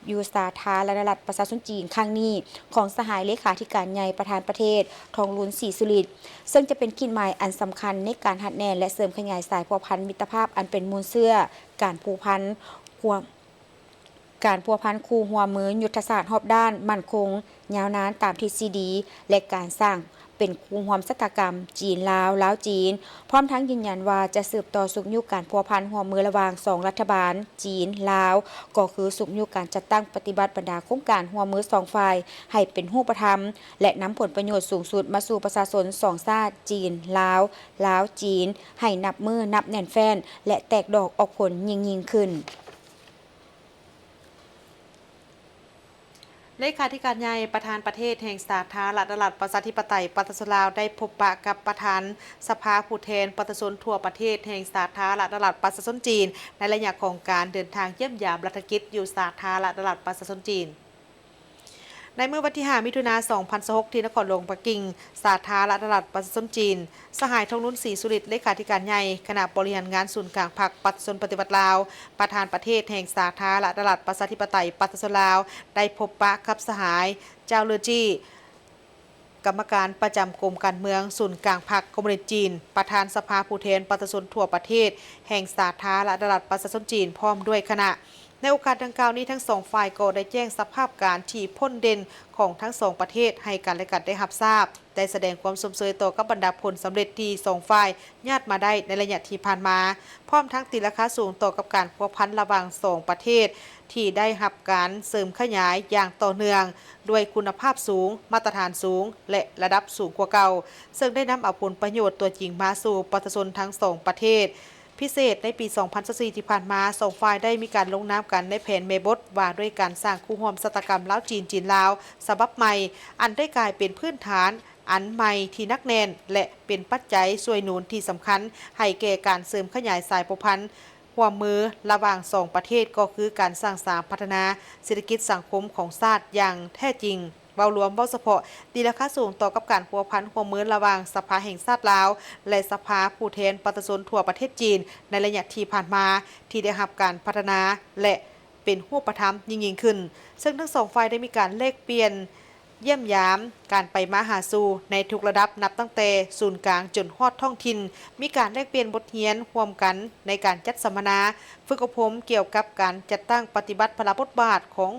ຢູ່ສາທາລະນະລັດປະຊາຊົນຈີນຄັ້ງນີ້ ຂອງສະຫາຍເລຂາທິການໃຫຍ່ປະທານປະເທດ ທອງລຸນ ສີສຸລິດ ເຊິ່ງຈະເປັນຂີດໝາຍອັນສຳຄັນໃນການຮັດແໜ້ນ ແລະ ເສີມຂະຫຍາຍສາຍພົວພັນມິດຕະພາບອັນເປັນມູນເຊື້ອ ການພົວພັນ ການພົວພັນຄູ່ຮ່ວມມືຍຸດທະສາດຮອບດ້ານໝັ້ນຄົງຍາວນານຕາມທິດຊີດີ ແລະ ການສ້າງເປັນຄູ່ຮ່ວມຊະຕາກຳຈີນ-ລາວ, ລາວ-ຈີນ, ພ້ອມທັງຢືນຢັນວ່າຈະສືບຕໍ່ຊຸກຍູ້ການພົວພັນຮ່ວມມືລະຫວ່າງສອງລັດຖະບານ ຈີນ-ລາວ ກໍຄືຊຸກຍູ້ການຈັດຕັ້ງປະຕິບັດບັນດາໂຄງການຮ່ວມມືສອງຝ່າຍໃຫ້ເປັນຮູບປະທຳ ແລະ ນຳຜົນປະໂຫຍດສູງສຸດມາສູ່ປະຊາຊົນສອງຊາດ ຈີນ-ລາວ, ລາວ-ຈີນ ໃຫ້ນັບມື້ນັບແໜ້ນແຟ້ນ ແລະ ແຕກດອກອອກຜົນຍິ່ງໆຂຶ້ນ. ເລຂາທິການໃຫຍ່ປະທານປະເທດແຫ່ງສາທາລະນະລັດປະຊາທິປະໄຕປະຊາຊົນລາວ ໄດ້ພົບປະກັບປະທານສະພາຜູ້ແທນປະຊາຊົນທົ່ວປະເທດແຫ່ງສາທາລະນະລັດປະຊາຊົນຈີນ ໃນໄລຍະຂອງການເດີນທາງຢ້ຽມຢາມລັດຖະກິດຢູ່ສາທາລະນະລັດປະຊາຊົນຈີນ. ໃນມື້ວັນທີຫ້າ ມິຖຸນາ ສອງພັນຊາວຫົກ ທີ່ນະຄອນຫຼວງປັກກິ່ງ ສາທາລະນະລັດປະຊາຊົນຈີນ, ສະຫາຍ ທອງລຸນ ສີສຸລິດ ເລຂາທິການໃຫຍ່ຄະນະບໍລິຫານງານສູນກາງພັກປະຊາຊົນປະຕິວັດລາວ, ປະທານປະເທດແຫ່ງສາທາລະນະລັດປະຊາທິປະໄຕປະຊາຊົນລາວ ໄດ້ພົບປະກັບສະຫາຍ ເຈົ້າ ເລີຈີ ກຳມະການປະຈຳກົມການເມືອງສູນກາງພັກຄອມມູນິດຈີນ, ປະທານສະພາຜູ້ແທນປະຊາຊົນທົ່ວປະເທດແຫ່ງສາທາລະນະລັດປະຊາຊົນຈີນ ພ້ອມດ້ວຍຄະນະ. ໃນໂອກາດດັ່ງກ່າວນີ້, ທັງສອງຝ່າຍກໍໄດ້ແຈ້ງສະພາບການທີ່ພົ້ນເດັ່ນຂອງທັງສອງປະເທດໃຫ້ກັນແລະກັນໄດ້ຮັບຊາບ, ໄດ້ສະແດງຄວາມຊົມເຊີຍຕໍ່ກັບບັນດາຜົນສຳເລັດທີ່ສອງຝ່າຍຍາດມາໄດ້ໃນໄລຍະທີ່ຜ່ານມາ, ພ້ອມທັງຕີລາຄາສູງຕໍ່ກັບການພົວພັນລະຫວ່າງສອງປະເທດທີ່ໄດ້ຮັບການເສີມຂະຫຍາຍຢ່າງຕໍ່ເນື່ອງ ດ້ວຍຄຸນນະພາບສູງ, ມາດຕະຖານສູງ ແລະ ລະດັບສູງກວ່າເກົ່າ, ເຊິ່ງໄດ້ນຳເອົາຜົນປະໂຫຍດຕົວຈິງມາສູ່ປະຊາຊົນທັງສອງປະເທດ. ພິເສດໃນປີສອງພັນຊາວສີ່ທີ່ຜ່ານມາ, ສອງຝ່າຍໄດ້ມີການລົງນາມກັນໃນແຜນແມ່ບົດວ່າດ້ວຍການສ້າງຄູ່ຮ່ວມຊະຕາກຳລາວ-ຈີນ, ຈີນ-ລາວ ສະບັບໃໝ່, ອັນໄດ້ກາຍເປັນພື້ນຖານອັນໃໝ່ທີ່ໜັກແໜ້ນ ແລະ ເປັນປັດໄຈຊ່ວຍໜູນທີ່ສຳຄັນໃຫ້ແກ່ການເສີມຂະຫຍາຍສາຍພົວພັນຮ່ວມມືລະຫວ່າງສອງປະເທດ, ກໍຄືການສ້າງສາງພັດທະນາເສດຖະກິດສັງຄົມຂອງຊາດຢ່າງແທ້ຈິງ. ເວົ້າລວມ, ເວົ້າສະເພາະ, ຕີລາຄາສູງຕໍ່ກັບການພົວພັນຮ່ວມມືລະຫວ່າງສະພາແຫ່ງຊາດລາວ ແລະ ສະພາຜູ້ແທນປະຊາຊົນທົ່ວປະເທດຈີນ ໃນໄລຍະທີ່ຜ່ານມາ ທີ່ໄດ້ຮັບການພັດທະນາ ແລະ ເປັນຮູບປະທຳຍິ່ງໆຂຶ້ນ, ເຊິ່ງທັງສອງຝ່າຍໄດ້ມີການແລກປ່ຽນຢ້ຽມຢາມ, ການໄປມາຫາສູ່ໃນທຸກລະດັບ, ນັບຕັ້ງແຕ່ສູນກາງຈົນຮອດທ້ອງຖິ່ນ, ມີການແລກປ່ຽນບົດຮຽນຮ່ວມກັນໃນການຈັດສຳມະນາ, ຝຶກອົບຮົມກ່ຽວກັບການຈັດຕັ້ງປະຕິບັດພາລະບົດບາດຂອງ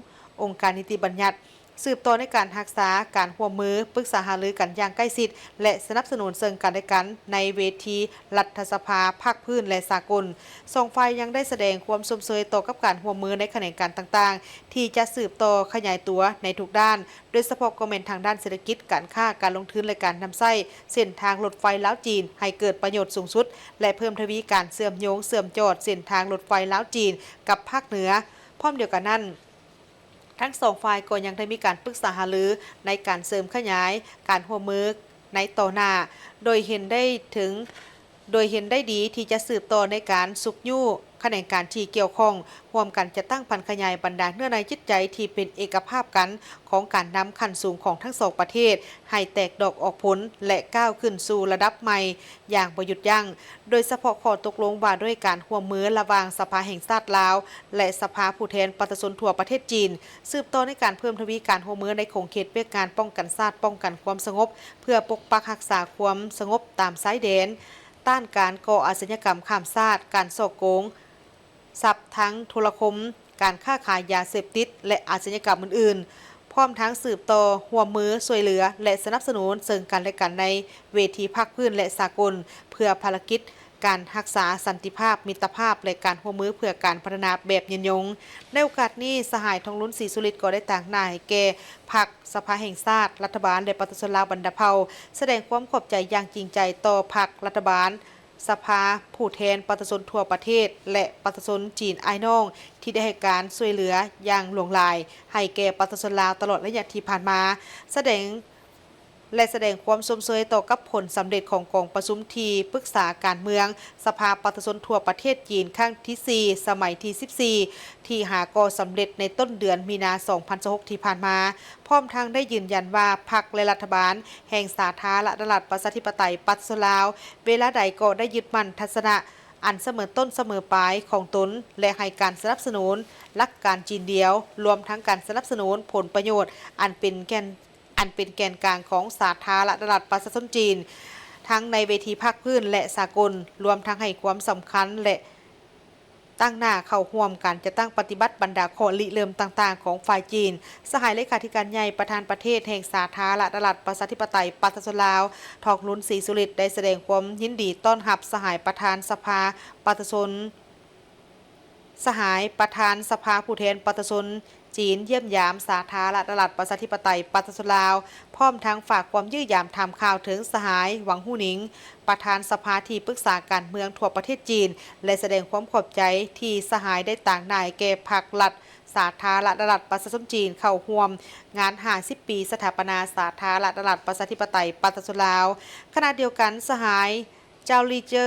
ອົງການນິຕິບັນຍັດ, ສືບຕໍ່ໃນການຮັກສາການຮ່ວມມື, ປຶກສາຫາລືກັນຢ່າງໃກ້ຊິດ ແລະ ສະໜັບສະໜູນເຊິ່ງກັນແລະກັນໃນເວທີລັດຖະສະພາພາກພື້ນ ແລະ ສາກົນ. ສອງຝ່າຍຍັງໄດ້ສະແດງຄວາມຊົມເຊີຍຕໍ່ກັບການຮ່ວມມືໃນຂະແໜງການຕ່າງໆ ທີ່ຈະສືບຕໍ່ຂະຫຍາຍຕົວໃນທຸກດ້ານ, ໂດຍສະເພາະກໍແມ່ນທາງດ້ານເສດຖະກິດ, ການຄ້າ, ການລົງທຶນ ແລະ ການນຳໃຊ້ເສັ້ນທາງລົດໄຟລາວ-ຈີນໃຫ້ເກີດປະໂຫຍດສູງສຸດ ແລະ ເພີ່ມທະວີການເຊື່ອມໂຍງເຊື່ອມຈອດເສັ້ນທາງລົດໄຟລາວ-ຈີນກັບພາກເໜືອ. ພ້ອມດຽວກັນນັ້ນ, ທັງສອງຝ່າຍກໍຍັງໄດ້ມີການປຶກສາຫາລືໃນການເສີມຂະຫຍາຍການຮ່ວມມືໃນຕໍ່ໜ້າ, ໂດຍເຫັນໄດ້ເຖິງ, ໂດຍເຫັນໄດ້ດີທີ່ຈະສືບຕໍ່ໃນການຊຸກຍູ້ຂະແໜງການທີ່ກ່ຽວຂ້ອງ, ຮ່ວມກັນຈັດຕັ້ງຜັນຂະຫຍາຍບັນດາເນື້ອໃນຈິດໃຈທີ່ເປັນເອກະພາບກັນຂອງການນຳຂັ້ນສູງຂອງທັງສອງປະເທດ ໃຫ້ແຕກດອກອອກຜົນ ແລະ ກ້າວຂຶ້ນສູ່ລະດັບໃໝ່ຢ່າງບໍ່ຢຸດຢັ້ງ. ໂດຍສະເພາະຂໍ້ຕົກລົງວ່າດ້ວຍການຮ່ວມມືລະຫວ່າງສະພາແຫ່ງຊາດລາວ ແລະ ສະພາຜູ້ແທນປະຊາຊົນທົ່ວປະເທດຈີນ, ສືບຕໍ່ໃນການເພີ່ມທະວີການຮ່ວມມືໃນຂົງເຂດວຽກງານປ້ອງກັນຊາດ, ປ້ອງກັນຄວາມສະຫງົບ, ເພື່ອປົກປັກຮັກສາຄວາມສະຫງົບຕາມຊາຍແດນ, ຕ້ານການກໍ່ອາຊະຍາກຳຂ້າມຊາດ, ການສໍ້ໂກງຊັບທາງໂທລະຄົມ, ການຄ້າຂາຍຢາເສບຕິດ ແລະ ອາຊະຍາກຳອື່ນໆ, ພ້ອມທັງສືບຕໍ່ຮ່ວມມືຊ່ວຍເຫຼືອ ແລະ ສະໜັບສະໜູນເຊິ່ງກັນແລະກັນໃນເວທີພາກພື້ນ ແລະ ສາກົນ ເພື່ອພາລະກິດ ການຮັກສາສັນຕິພາບ, ມິດຕະພາບ ແລະ ການຮ່ວມມືເພື່ອການພັດທະນາແບບຍືນຍົງ. ໃນໂອກາດນີ້, ສະຫາຍ ທອງລຸນ ສີສຸລິດ ກໍໄດ້ຕາງໜ້າໃຫ້ແກ່ພັກ, ສະພາແຫ່ງຊາດ, ລັດຖະບານ ແລະ ປະຊາຊົນລາວບັນດາເຜົ່າ ສະແດງຄວາມຂອບໃຈຢ່າງຈິງໃຈຕໍ່ພັກ, ລັດຖະບານ, ສະພາຜູ້ແທນປະຊາຊົນທົ່ວປະເທດ ແລະ ປະຊາຊົນຈີນອ້າຍນ້ອງ ທີ່ໄດ້ໃຫ້ການຊ່ວຍເຫຼືອຢ່າງຫຼວງຫຼາຍໃຫ້ແກ່ປະຊາຊົນລາວຕະຫຼອດໄລຍະທີ່ຜ່ານມາ, ສະແດງ ແລະ ສະແດງຄວາມຊົມເຊີຍຕໍ່ກັບຜົນສຳເລັດຂອງກອງປະຊຸມທີ່ປຶກສາການເມືອງສະພາປະຊາຊົນທົ່ວປະເທດຈີນຄັ້ງທີສີ່ ສະໄໝທີສິບສີ່ ທີ່ຫາກໍ່ສຳເລັດໃນຕົ້ນເດືອນມີນາ ສອງພັນຊາວຫົກ ທີ່ຜ່ານມາ, ພ້ອມທັງໄດ້ຢືນຢັນວ່າພັກ ແລະ ລັດຖະບານແຫ່ງສາທາລະນະລັດປະຊາທິປະໄຕປະຊາຊົນລາວ ເວລາໃດກໍໄດ້ຍຶດໝັ້ນທັດສະນະ ອັນສະເໝີຕົ້ນສະເໝີປາຍຂອງຕົນ ແລະ ໃຫ້ການສະໜັບສະໜູນຫຼັກການຈີນດຽວ, ລວມທັງການສະໜັບສະໜູນຜົນປະໂຫຍດອັນເປັນແກ່ນ ອັນເປັນແກນກາງຂອງສາທາລະນະລັດປະຊາຊົນຈີນ ທັງໃນເວທີພາກພື້ນ ແລະ ສາກົນ, ລວມທັງໃຫ້ຄວາມສຳຄັນ ແລະ ຕັ້ງໜ້າເຂົ້າຮ່ວມການຈັດຕັ້ງປະຕິບັດບັນດາຂໍ້ລິເລີ່ມຕ່າງໆຂອງຝ່າຍຈີນ. ສະຫາຍເລຂາທິການໃຫຍ່ ປະທານປະເທດແຫ່ງສາທາລະນະລັດປະຊາທິປະໄຕປະຊາຊົນລາວ ທອງລຸນ ສີສຸລິດ ໄດ້ສະແດງຄວາມຍິນດີຕ້ອນຮັບສະຫາຍປະທານສະພາປະຊາຊົນ ສະຫາຍປະທານສະພາຜູ້ແທນປະຊາຊົນຈີນ ຢ້ຽມຢາມສາທາລະນະລັດປະຊາທິປະໄຕປະຊາຊົນລາວ, ພ້ອມທັງຝາກຄວາມຢ້ຽມຢາມຖາມຂ່າວເຖິງສະຫາຍ ຫວັງ ຫູ່ໜິງ ປະທານສະພາທີ່ປຶກສາການເມືອງທົ່ວປະເທດຈີນ ແລະ ສະແດງຄວາມຂອບໃຈທີ່ສະຫາຍໄດ້ຕາງໜ້າແກ່ພັກລັດສາທາລະນະລັດປະຊາຊົນຈີນ ເຂົ້າຮ່ວມງານຫ້າສິບປີສະຖາປະນາສາທາລະນະລັດປະຊາທິປະໄຕປະຊາຊົນລາວ. ຂະນະດຽວກັນ, ສະຫາຍ ເຈົ້າ ລີເຈີ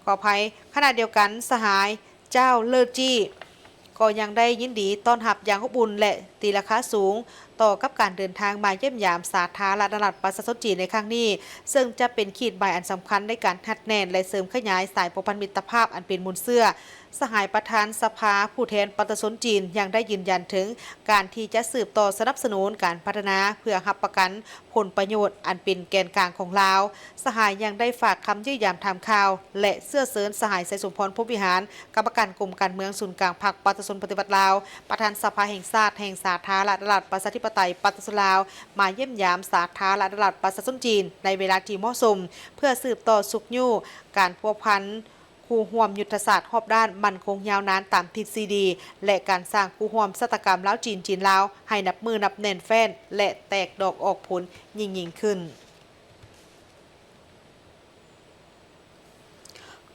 ຂໍອະໄພ, ຂະນະດຽວກັນ, ສະຫາຍ ເຈົ້າ ເລີຈີ ກໍຍັງໄດ້ຍິນດີຕ້ອນຮັບຢ່າງອົບອຸ່ນ ແລະ ຕີລາຄາສູງຕໍ່ກັບການເດີນທາງມາຢ້ຽມຢາມສາທາລະນະລັດປະຊາຊົນຈີນໃນຄັ້ງນີ້, ເຊິ່ງຈະເປັນຂີດໝາຍອັນສຳຄັນໃນການຮັດແໜ້ນ ແລະ ເສີມຂະຫຍາຍສາຍພົວພັນມິດຕະພາບອັນເປັນມູນເຊື້ອ. ສະຫາຍປະທານສະພາຜູ້ແທນປະຊາຊົນຈີນ ຍັງໄດ້ຢືນຢັນເຖິງການທີ່ຈະສືບຕໍ່ສະໜັບສະໜູນການພັດທະນາເພື່ອຮັບປະກັນ ຜົນປະໂຫຍດອັນເປັນແກນກາງຂອງລາວ. ສະຫາຍຍັງໄດ້ຝາກຄຳຢ້ຽມຢາມຖາມຂ່າວ ແລະ ເຊື້ອເຊີນສະຫາຍ ໄຊສົມພອນ ພົມວິຫານ ກຳມະການກົມການເມືອງສູນກາງພັກປະຊາຊົນປະຕິວັດລາວ, ປະທານສະພາແຫ່ງຊາດແຫ່ງສາທາລະນະລັດປະຊາທິປະໄຕປະຊາຊົນລາວ ມາຢ້ຽມຢາມສາທາລະນະລັດປະຊາຊົນຈີນໃນເວລາທີ່ເໝາະສົມ ເພື່ອສືບຕໍ່ຊຸກຍູ້ການພົວພັນ ຄູ່ຮ່ວມຍຸດທະສາດຮອບດ້ານໝັ້ນຄົງຍາວນານຕາມທິດຊີດີ ແລະ ການສ້າງຄູ່ຮ່ວມຊະຕາກຳລາວຈີນ ຈີນລາວ ໃຫ້ນັບມື້ນັບແໜ້ນແຟ້ນ ແລະ ແຕກດອກອອກຜົນຍິ່ງໆຂຶ້ນ.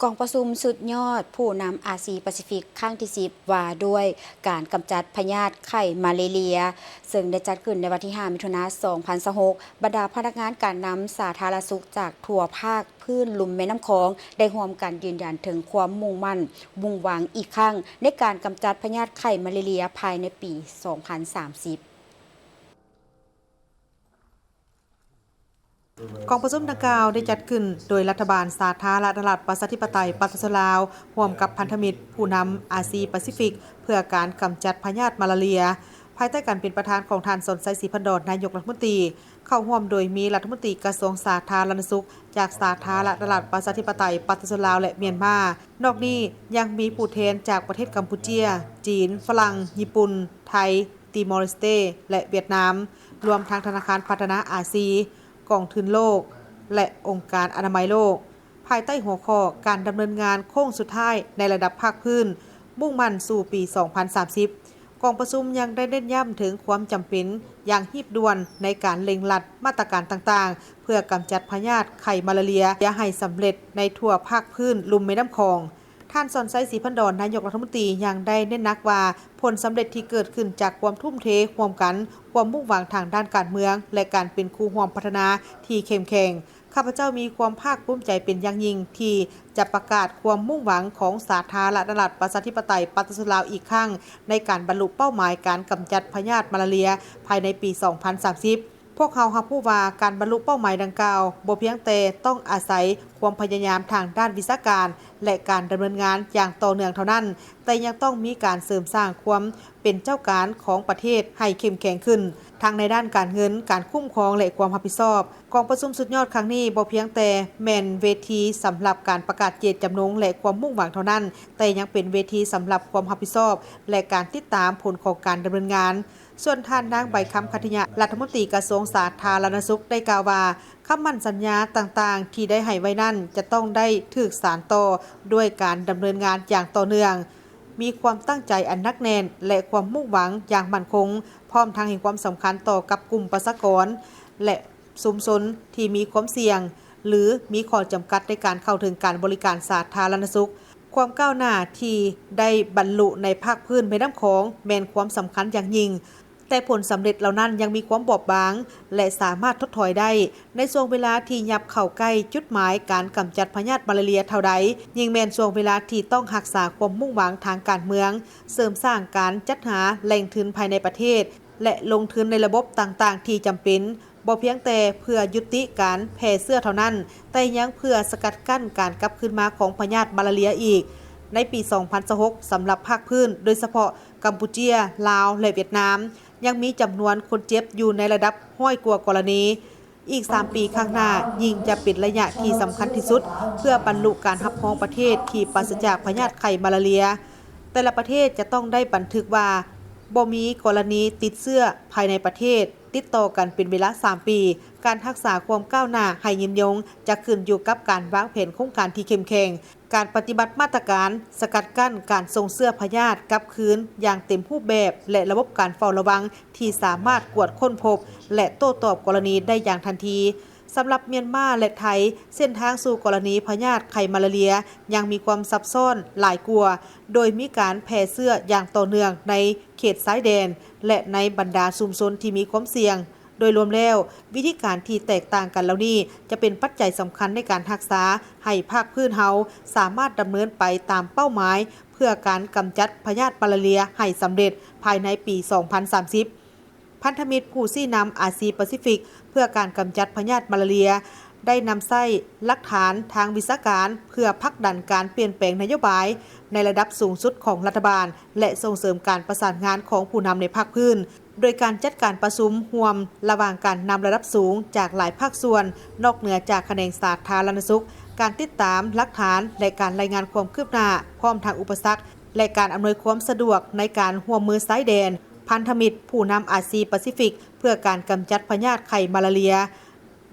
ກອງປະຊຸມສຸດຍອດຜູ້ນຳອາຊີປາຊີຟິກຄັ້ງທີສິບ ວ່າດ້ວຍການກຳຈັດພະຍາດໄຂ້ມາເລເລຍ ເຊິ່ງໄດ້ຈັດຂຶ້ນໃນວັນທີຫ້າ ມິຖຸນາ ສອງພັນຊາວຫົກ ບັນດາພະນັກງານການນຳສາທາລະນະສຸກຈາກທົ່ວພາກພື້ນລຸ່ມແມ່ນ້ຳຂອງ ໄດ້ຮ່ວມກັນຢືນຢັນເຖິງຄວາມມຸ່ງໝັ້ນ, ມຸ່ງຫວັງອີກຄັ້ງໃນການກຳຈັດພະຍາດໄຂ້ມາເລເລຍພາຍໃນປີສອງພັນສາມສິບ. ກອງປະຊຸມດັ່ງກ່າວໄດ້ຈັດຂຶ້ນໂດຍລັດຖະບານສາທາລະນະລັດປະຊາທິປະໄຕປະຊາຊົນລາວ ຮ່ວມກັບພັນທະມິດຜູ້ນຳອາຊີປາຊີຟິກ ເພື່ອການກຳຈັດພະຍາດມາລາເລຍ ພາຍໃຕ້ການເປັນປະທານຂອງທ່ານ ສອນໄຊ ສີພັນດອນ ນາຍົກລັດຖະມົນຕີ, ເຂົ້າຮ່ວມໂດຍມີລັດຖະມົນຕີກະຊວງສາທາລະນະສຸກຈາກສາທາລະນະລັດປະຊາທິປະໄຕປະຊາຊົນລາວ ແລະ ມຽນມາ. ນອກນີ້ຍັງມີຜູ້ແທນຈາກປະເທດກຳປູເຈຍ, ຈີນ, ຝຣັ່ງ, ຍີ່ປຸ່ນ, ໄທ, ຕີມໍເລສເຕ ແລະ ຫວຽດນາມ, ລວມທັງທະນາຄານພັດທະນາອາຊີ, ກອງທຶນໂລກ ແລະ ອົງການອະນາໄມໂລກ, ພາຍໃຕ້ຫົວຂໍ້ການດຳເນີນງານໂຄ້ງສຸດທ້າຍໃນລະດັບພາກພື້ນ, ມຸ່ງໝັ້ນສູ່ປີສອງພັນສາມສິບ. ກອງປະຊຸມຍັງໄດ້ເນັ້ນຢ້ຳເຖິງຄວາມຈຳເປັນຢ່າງຮີບດ່ວນໃນການເລັ່ງລັດມາດຕະການຕ່າງໆ ເພື່ອກຳຈັດພະຍາດໄຂ້ມາລາເລຍໃຫ້ສຳເລັດໃນທົ່ວພາກພື້ນລຸ່ມແມ່ນ້ຳຂອງ. ທ່ານ ສອນໄຊ ສີພັນດອນ ນາຍົກລັດຖະມົນຕີ ຍັງໄດ້ເນັ້ນໜັກວ່າ ຜົນສຳເລັດທີ່ເກີດຂຶ້ນຈາກຄວາມທຸ່ມເທຮ່ວມກັນ, ຄວາມມຸ່ງຫວັງທາງດ້ານການເມືອງ ແລະ ການເປັນຄູ່ຮ່ວມພັດທະນາທີ່ເຂັ້ມແຂງ. ຂ້າພະເຈົ້າມີຄວາມພາກພູມໃຈເປັນຢ່າງຍິ່ງທີ່ຈະປະກາດຄວາມມຸ່ງຫວັງຂອງສາທາລະນະລັດປະຊາທິປະໄຕປະຊາຊົນລາວອີກຄັ້ງ ໃນການບັນລຸເປົ້າໝາຍການກຳຈັດພະຍາດມາລາເລຍພາຍໃນປີສອງພັນສາມສິບ. ພວກເຮົາຮັບຮູ້ວ່າການບັນລຸເປົ້າໝາຍດັ່ງກ່າວ ບໍ່ພຽງແຕ່ຕ້ອງອາໄສຄວາມພະຍາຍາມທາງດ້ານວິຊາການ ແລະ ການດຳເນີນງານຢ່າງຕໍ່ເນື່ອງເທົ່ານັ້ນ, ແຕ່ຍັງຕ້ອງມີການເສີມສ້າງຄວາມເປັນເຈົ້າການຂອງປະເທດໃຫ້ເຂັ້ມແຂງຂຶ້ນ, ທັງໃນດ້ານການເງິນ, ການຄຸ້ມຄອງ ແລະ ຄວາມຮັບຜິດຊອບ. ກອງປະຊຸມສຸດຍອດຄັ້ງນີ້ບໍ່ພຽງແຕ່ແມ່ນເວທີສຳລັບການປະກາດເຈດຈຳນົງ ແລະ ຄວາມມຸ່ງຫວັງເທົ່ານັ້ນ, ແຕ່ຍັງເປັນເວທີສຳລັບຄວາມຮັບຜິດຊອບ ແລະ ການຕິດຕາມຜົນຂອງການດຳເນີນງານ. ສ່ວນທ່ານນາງ ໃບຄຳ ຂັດທິຍະ ລັດຖະມົນຕີກະຊວງສາທາລະນະສຸກ ໄດ້ກ່າວວ່າ ຄຳໝັ້ນສັນຍາຕ່າງໆທີ່ໄດ້ໃຫ້ໄວ້ນັ້ນ ຈະຕ້ອງໄດ້ຖືກສານຕໍ່ດ້ວຍການດຳເນີນງານຢ່າງຕໍ່ເນື່ອງ, ມີຄວາມຕັ້ງໃຈອັນໜັກແໜ້ນ ແລະ ຄວາມມຸ່ງຫວັງຢ່າງໝັ້ນຄົງ, ພ້ອມທັງໃຫ້ຄວາມສຳຄັນຕໍ່ກັບກຸ່ມປະຊາກອນ ແລະ ຊຸມຊົນທີ່ມີຄວາມສ່ຽງ ຫຼື ມີຂໍ້ຈຳກັດໃນການເຂົ້າເຖິງການບໍລິການສາທາລະນະສຸກ. ຄວາມກ້າວໜ້າທີ່ໄດ້ບັນລຸໃນພາກພື້ນແມ່ນ້ຳຂອງແມ່ນຄວາມສຳຄັນຢ່າງຍິ່ງ, ແຕ່ຜົນສຳເລັດເຫຼົ່ານັ້ນຍັງມີຄວາມບອບບາງ ແລະ ສາມາດທົດຖອຍໄດ້. ໃນຊ່ວງເວລາທີ່ຫຍັບເຂົ້າໃກ້ຈຸດໝາຍການກຳຈັດພະຍາດມາລາເລຍເທົ່າໃດ, ຍິ່ງແມ່ນຊ່ວງເວລາທີ່ຕ້ອງຮັກສາຄວາມມຸ່ງຫວັງທາງການເມືອງ, ເສີມສ້າງການຈັດຫາແຫຼ່ງທຶນພາຍໃນປະເທດ ແລະ ລົງທຶນໃນລະບົບຕ່າງໆທີ່ຈຳເປັນ ບໍ່ພຽງແຕ່ເພື່ອຢຸດຕິການແຜ່ເຊື້ອເທົ່ານັ້ນ, ແຕ່ຍັງເພື່ອສະກັດກັ້ນການກັບຄືນມາຂອງພະຍາດມາລາເຣຍອີກ. ໃນປີສອງພັນຊາວຫົກ ສຳລັບພາກພື້ນ, ໂດຍສະເພາະກຳປູເຈຍ, ລາວ ແລະ ຫວຽດນາມ, ຍັງມີຈຳນວນຄົນເຈັບຢູ່ໃນລະດັບຮ້ອຍກວ່າກໍລະນີ. ອີກສາມປີຂ້າງໜ້າ ຍິ່ງຈະເປັນໄລຍະທີ່ສຳຄັນທີ່ສຸດ ເພື່ອບັນລຸການຮັບຮອງປະເທດທີ່ປາສະຈາກພະຍາດໄຂ້ມາລາເຣຍ. ແຕ່ລະປະເທດຈະຕ້ອງໄດ້ບັນທຶກວ່າ ບໍ່ມີກໍລະນີຕິດເຊື້ອພາຍໃນປະເທດຕິດຕໍ່ກັນເປັນເວລາສາມປີ. ການຮັກສາຄວາມກ້າວໜ້າໃຫ້ຍືນຍົງ ຈະຂຶ້ນຢູ່ກັບການວາງແຜນໂຄງການທີ່ເຂັ້ມແຂງ, ການປະຕິບັດມາດຕະການສະກັດກັ້ນການສົ່ງເຊື້ອພະຍາດກັບຄືນຢ່າງເຕັມຮູບແບບ ແລະ ລະບົບການເຝົ້າລະວັງທີ່ສາມາດກວດຄົ້ນພົບ ແລະ ໂຕ້ຕອບກໍລະນີໄດ້ຢ່າງທັນທີ. ສຳລັບມຽນມາ ແລະ ໄທ, ເສັ້ນທາງສູ່ກໍລະນີພະຍາດໄຂ້ມາລາເຣຍຍັງມີຄວາມຊັບຊ້ອນຫຼາຍກວ່າ, ໂດຍມີການແຜ່ເຊື້ອຢ່າງຕໍ່ເນື່ອງໃນເຂດຊາຍແດນ ແລະ ໃນບັນດາຊຸມຊົນທີ່ມີຄວາມສ່ຽງ. ໂດຍລວມແລ້ວ, ວິທີການທີ່ແຕກຕ່າງກັນເຫຼົ່ານີ້ ຈະເປັນປັດໄຈສຳຄັນໃນການຮັກສາໃຫ້ພາກພື້ນເຮົາສາມາດດຳເນີນໄປຕາມເປົ້າໝາຍ ເພື່ອການກຳຈັດພະຍາດມາລາເຣຍໃຫ້ສຳເລັດພາຍໃນປີສອງພັນສາມສິບ. ພັນທະມິດຜູ້ຊີ້ນຳອາຊີປາຊີຟິກເພື່ອການກຳຈັດພະຍາດມາລາເຣຍ ໄດ້ນຳໃຊ້ຫຼັກຖານທາງວິຊາການ ເພື່ອຜັກດັນການປ່ຽນແປງນະໂຍບາຍໃນລະດັບສູງສຸດຂອງລັດຖະບານ ແລະ ສົ່ງເສີມການປະສານງານຂອງຜູ້ນຳໃນພາກພື້ນ, ໂດຍການຈັດການປະຊຸມຮ່ວມລະຫວ່າງການນຳລະດັບສູງຈາກຫຼາຍພາກສ່ວນ ນອກເໜືອຈາກຂະແໜງສາທາລະນະສຸກ, ການຕິດຕາມຫຼັກຖານ ແລະ ການລາຍງານຄວາມຄືບໜ້າ, ພ້ອມທັງອຸປະສັກ ແລະ ການອຳນວຍຄວາມສະດວກໃນການຮ່ວມມືຊາຍແດນ. ພັນທະມິດຜູ້ນຳອາຊີປາຊີຟິກເພື່ອການກຳຈັດພະຍາດໄຂ້ມາລາເຣຍ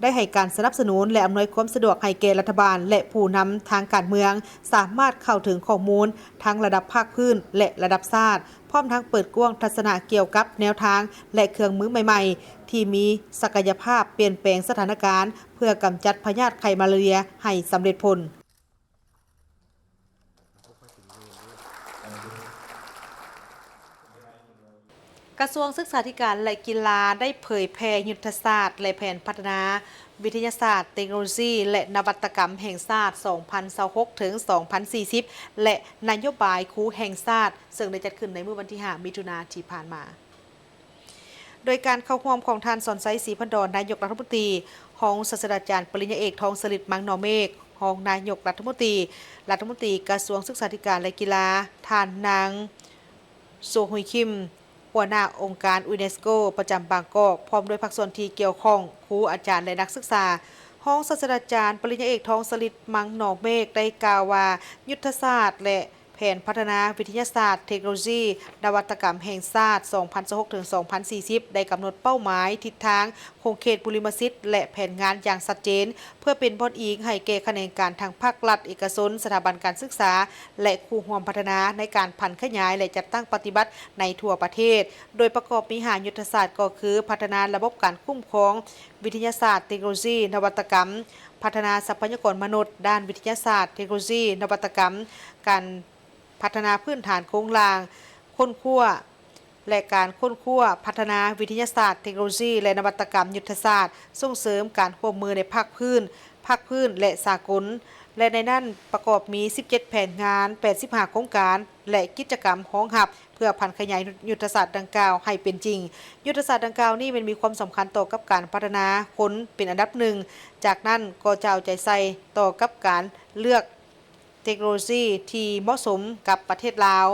ໄດ້ໃຫ້ການສະໜັບສະໜູນ ແລະ ອຳນວຍຄວາມສະດວກໃຫ້ແກ່ລັດຖະບານ ແລະ ຜູ້ນຳທາງການເມືອງ ສາມາດເຂົ້າເຖິງຂໍ້ມູນທັງລະດັບພາກພື້ນ ແລະ ລະດັບຊາດ, ພ້ອມທັງເປີດກວ້າງທັດສະນະກ່ຽວກັບແນວທາງ ແລະ ເຄື່ອງມືໃໝ່ໆ ທີ່ມີສັກກະຍະພາບປ່ຽນແປງສະຖານະການ ເພື່ອກຳຈັດພະຍາດໄຂ້ມາລາເຣຍໃຫ້ສຳເລັດຜົນ. ກະຊວງສຶກສາທິການ ແລະ ກິລາ ໄດ້ເຜີຍແຜ່ຍຸດທະສາດ ແລະ ແຜນພັດທະນາວິທະຍາສາດ, ເຕັກໂນໂລຊີ ແລະ ນະວັດຕະກຳແຫ່ງຊາດ ສອງພັນຊາວຫົກ ເຖິງ ສອງພັນສີ່ສິບ ແລະ ນະໂຍບາຍຄູແຫ່ງຊາດ, ເຊິ່ງໄດ້ຈັດຂຶ້ນໃນມື້ວັນທີຫ້າ ມິຖຸນາທີ່ຜ່ານມາ. ໂດຍການເຂົ້າຮ່ວມຂອງທ່ານ ສອນໄຊ ສີພັນດອນ ນາຍົກລັດຖະມົນຕີ, ຮອງສາດສະດາຈານປະລິນຍາເອກ ທອງສະລິດ ມັງໜໍເມກ ຮອງນາຍົກລັດຖະມົນຕີ, ລັດຖະມົນຕີກະຊວງສຶກສາທິການ ແລະ ກິລາ, ທ່ານນາງ ໂຊຮຸຍຄິມ ຫົວໜ້າອົງການຢູເນສໂກປະຈຳບາງກອກ, ພ້ອມດ້ວຍພາກສ່ວນທີ່ກ່ຽວຂ້ອງ, ຄູ, ອາຈານ ແລະ ນັກສຶກສາ. ຮອງສາດສະດາຈານປະລິນຍາເອກ ທອງສະລິດ ມັງໜໍເມກ ໄດ້ກ່າວວ່າ ຍຸດທະສາດ ແລະ ແຜນພັດທະນາວິທະຍາສາດ, ເຕັກໂນໂລຊີ, ນະວັດຕະກຳແຫ່ງຊາດ ສອງພັນຊາວຫົກ ເຖິງ ສອງພັນສີ່ສິບ ໄດ້ກຳນົດເປົ້າໝາຍ, ທິດທາງ, ຂົງເຂດບຸລິມະສິດ ແລະ ແຜນງານຢ່າງຊັດເຈນ, ເພື່ອເປັນບ່ອນອີງໃຫ້ແກ່ຂະແໜງການທັງພາກລັດ, ເອກະຊົນ, ສະຖາບັນການສຶກສາ ແລະ ຄູ່ຮ່ວມພັດທະນາ ໃນການຜັນຂະຫຍາຍ ແລະ ຈັດຕັ້ງປະຕິບັດໃນທົ່ວປະເທດ, ໂດຍປະກອບມີຫ້າຍຸດທະສາດ ກໍຄື ພັດທະນາລະບົບການຄຸ້ມຄອງ, ວິທະຍາສາດ, ເຕັກໂນໂລຊີ, ນະວັດຕະກຳ, ພັດທະນາຊັບພະຍາກອນມະນຸດດ້ານວິທະຍາສາດ, ເຕັກໂນໂລຊີ, ນະວັດຕະກຳ, ການພັດທະນາພື້ນຖານໂຄງລ່າງ, ຄົ້ນຄວ້າ ແລະ ການຄົ້ນຄວ້າພັດທະນາວິທະຍາສາດ, ເຕັກໂນໂລຊີ ແລະ ນະວັດຕະກຳ, ຍຸດທະສາດ, ສົ່ງເສີມການຮ່ວມມືໃນພາກພື້ນ, ພາກພື້ນ ແລະ ສາກົນ ແລະ ໃນນັ້ນປະກອບມີສິບເຈັດແຜນງານ, ແປດສິບຫ້າໂຄງການ ແລະ ກິດຈະກຳຮອງຮັບ ເພື່ອຜັນຂະຫຍາຍຍຸດທະສາດດັ່ງກ່າວໃຫ້ເປັນຈິງ. ຍຸດທະສາດດັ່ງກ່າວນີ້ແມ່ນມີຄວາມສຳຄັນຕໍ່ກັບການພັດທະນາຄົນເປັນອັນດັບໜຶ່ງ, ຈາກນັ້ນກໍຈະເອົາໃຈໃສ່ຕໍ່ກັບການເລືອກ ເຕັກໂນໂລຊີທີ່ເໝາະສົມກັບປະເທດລາວ,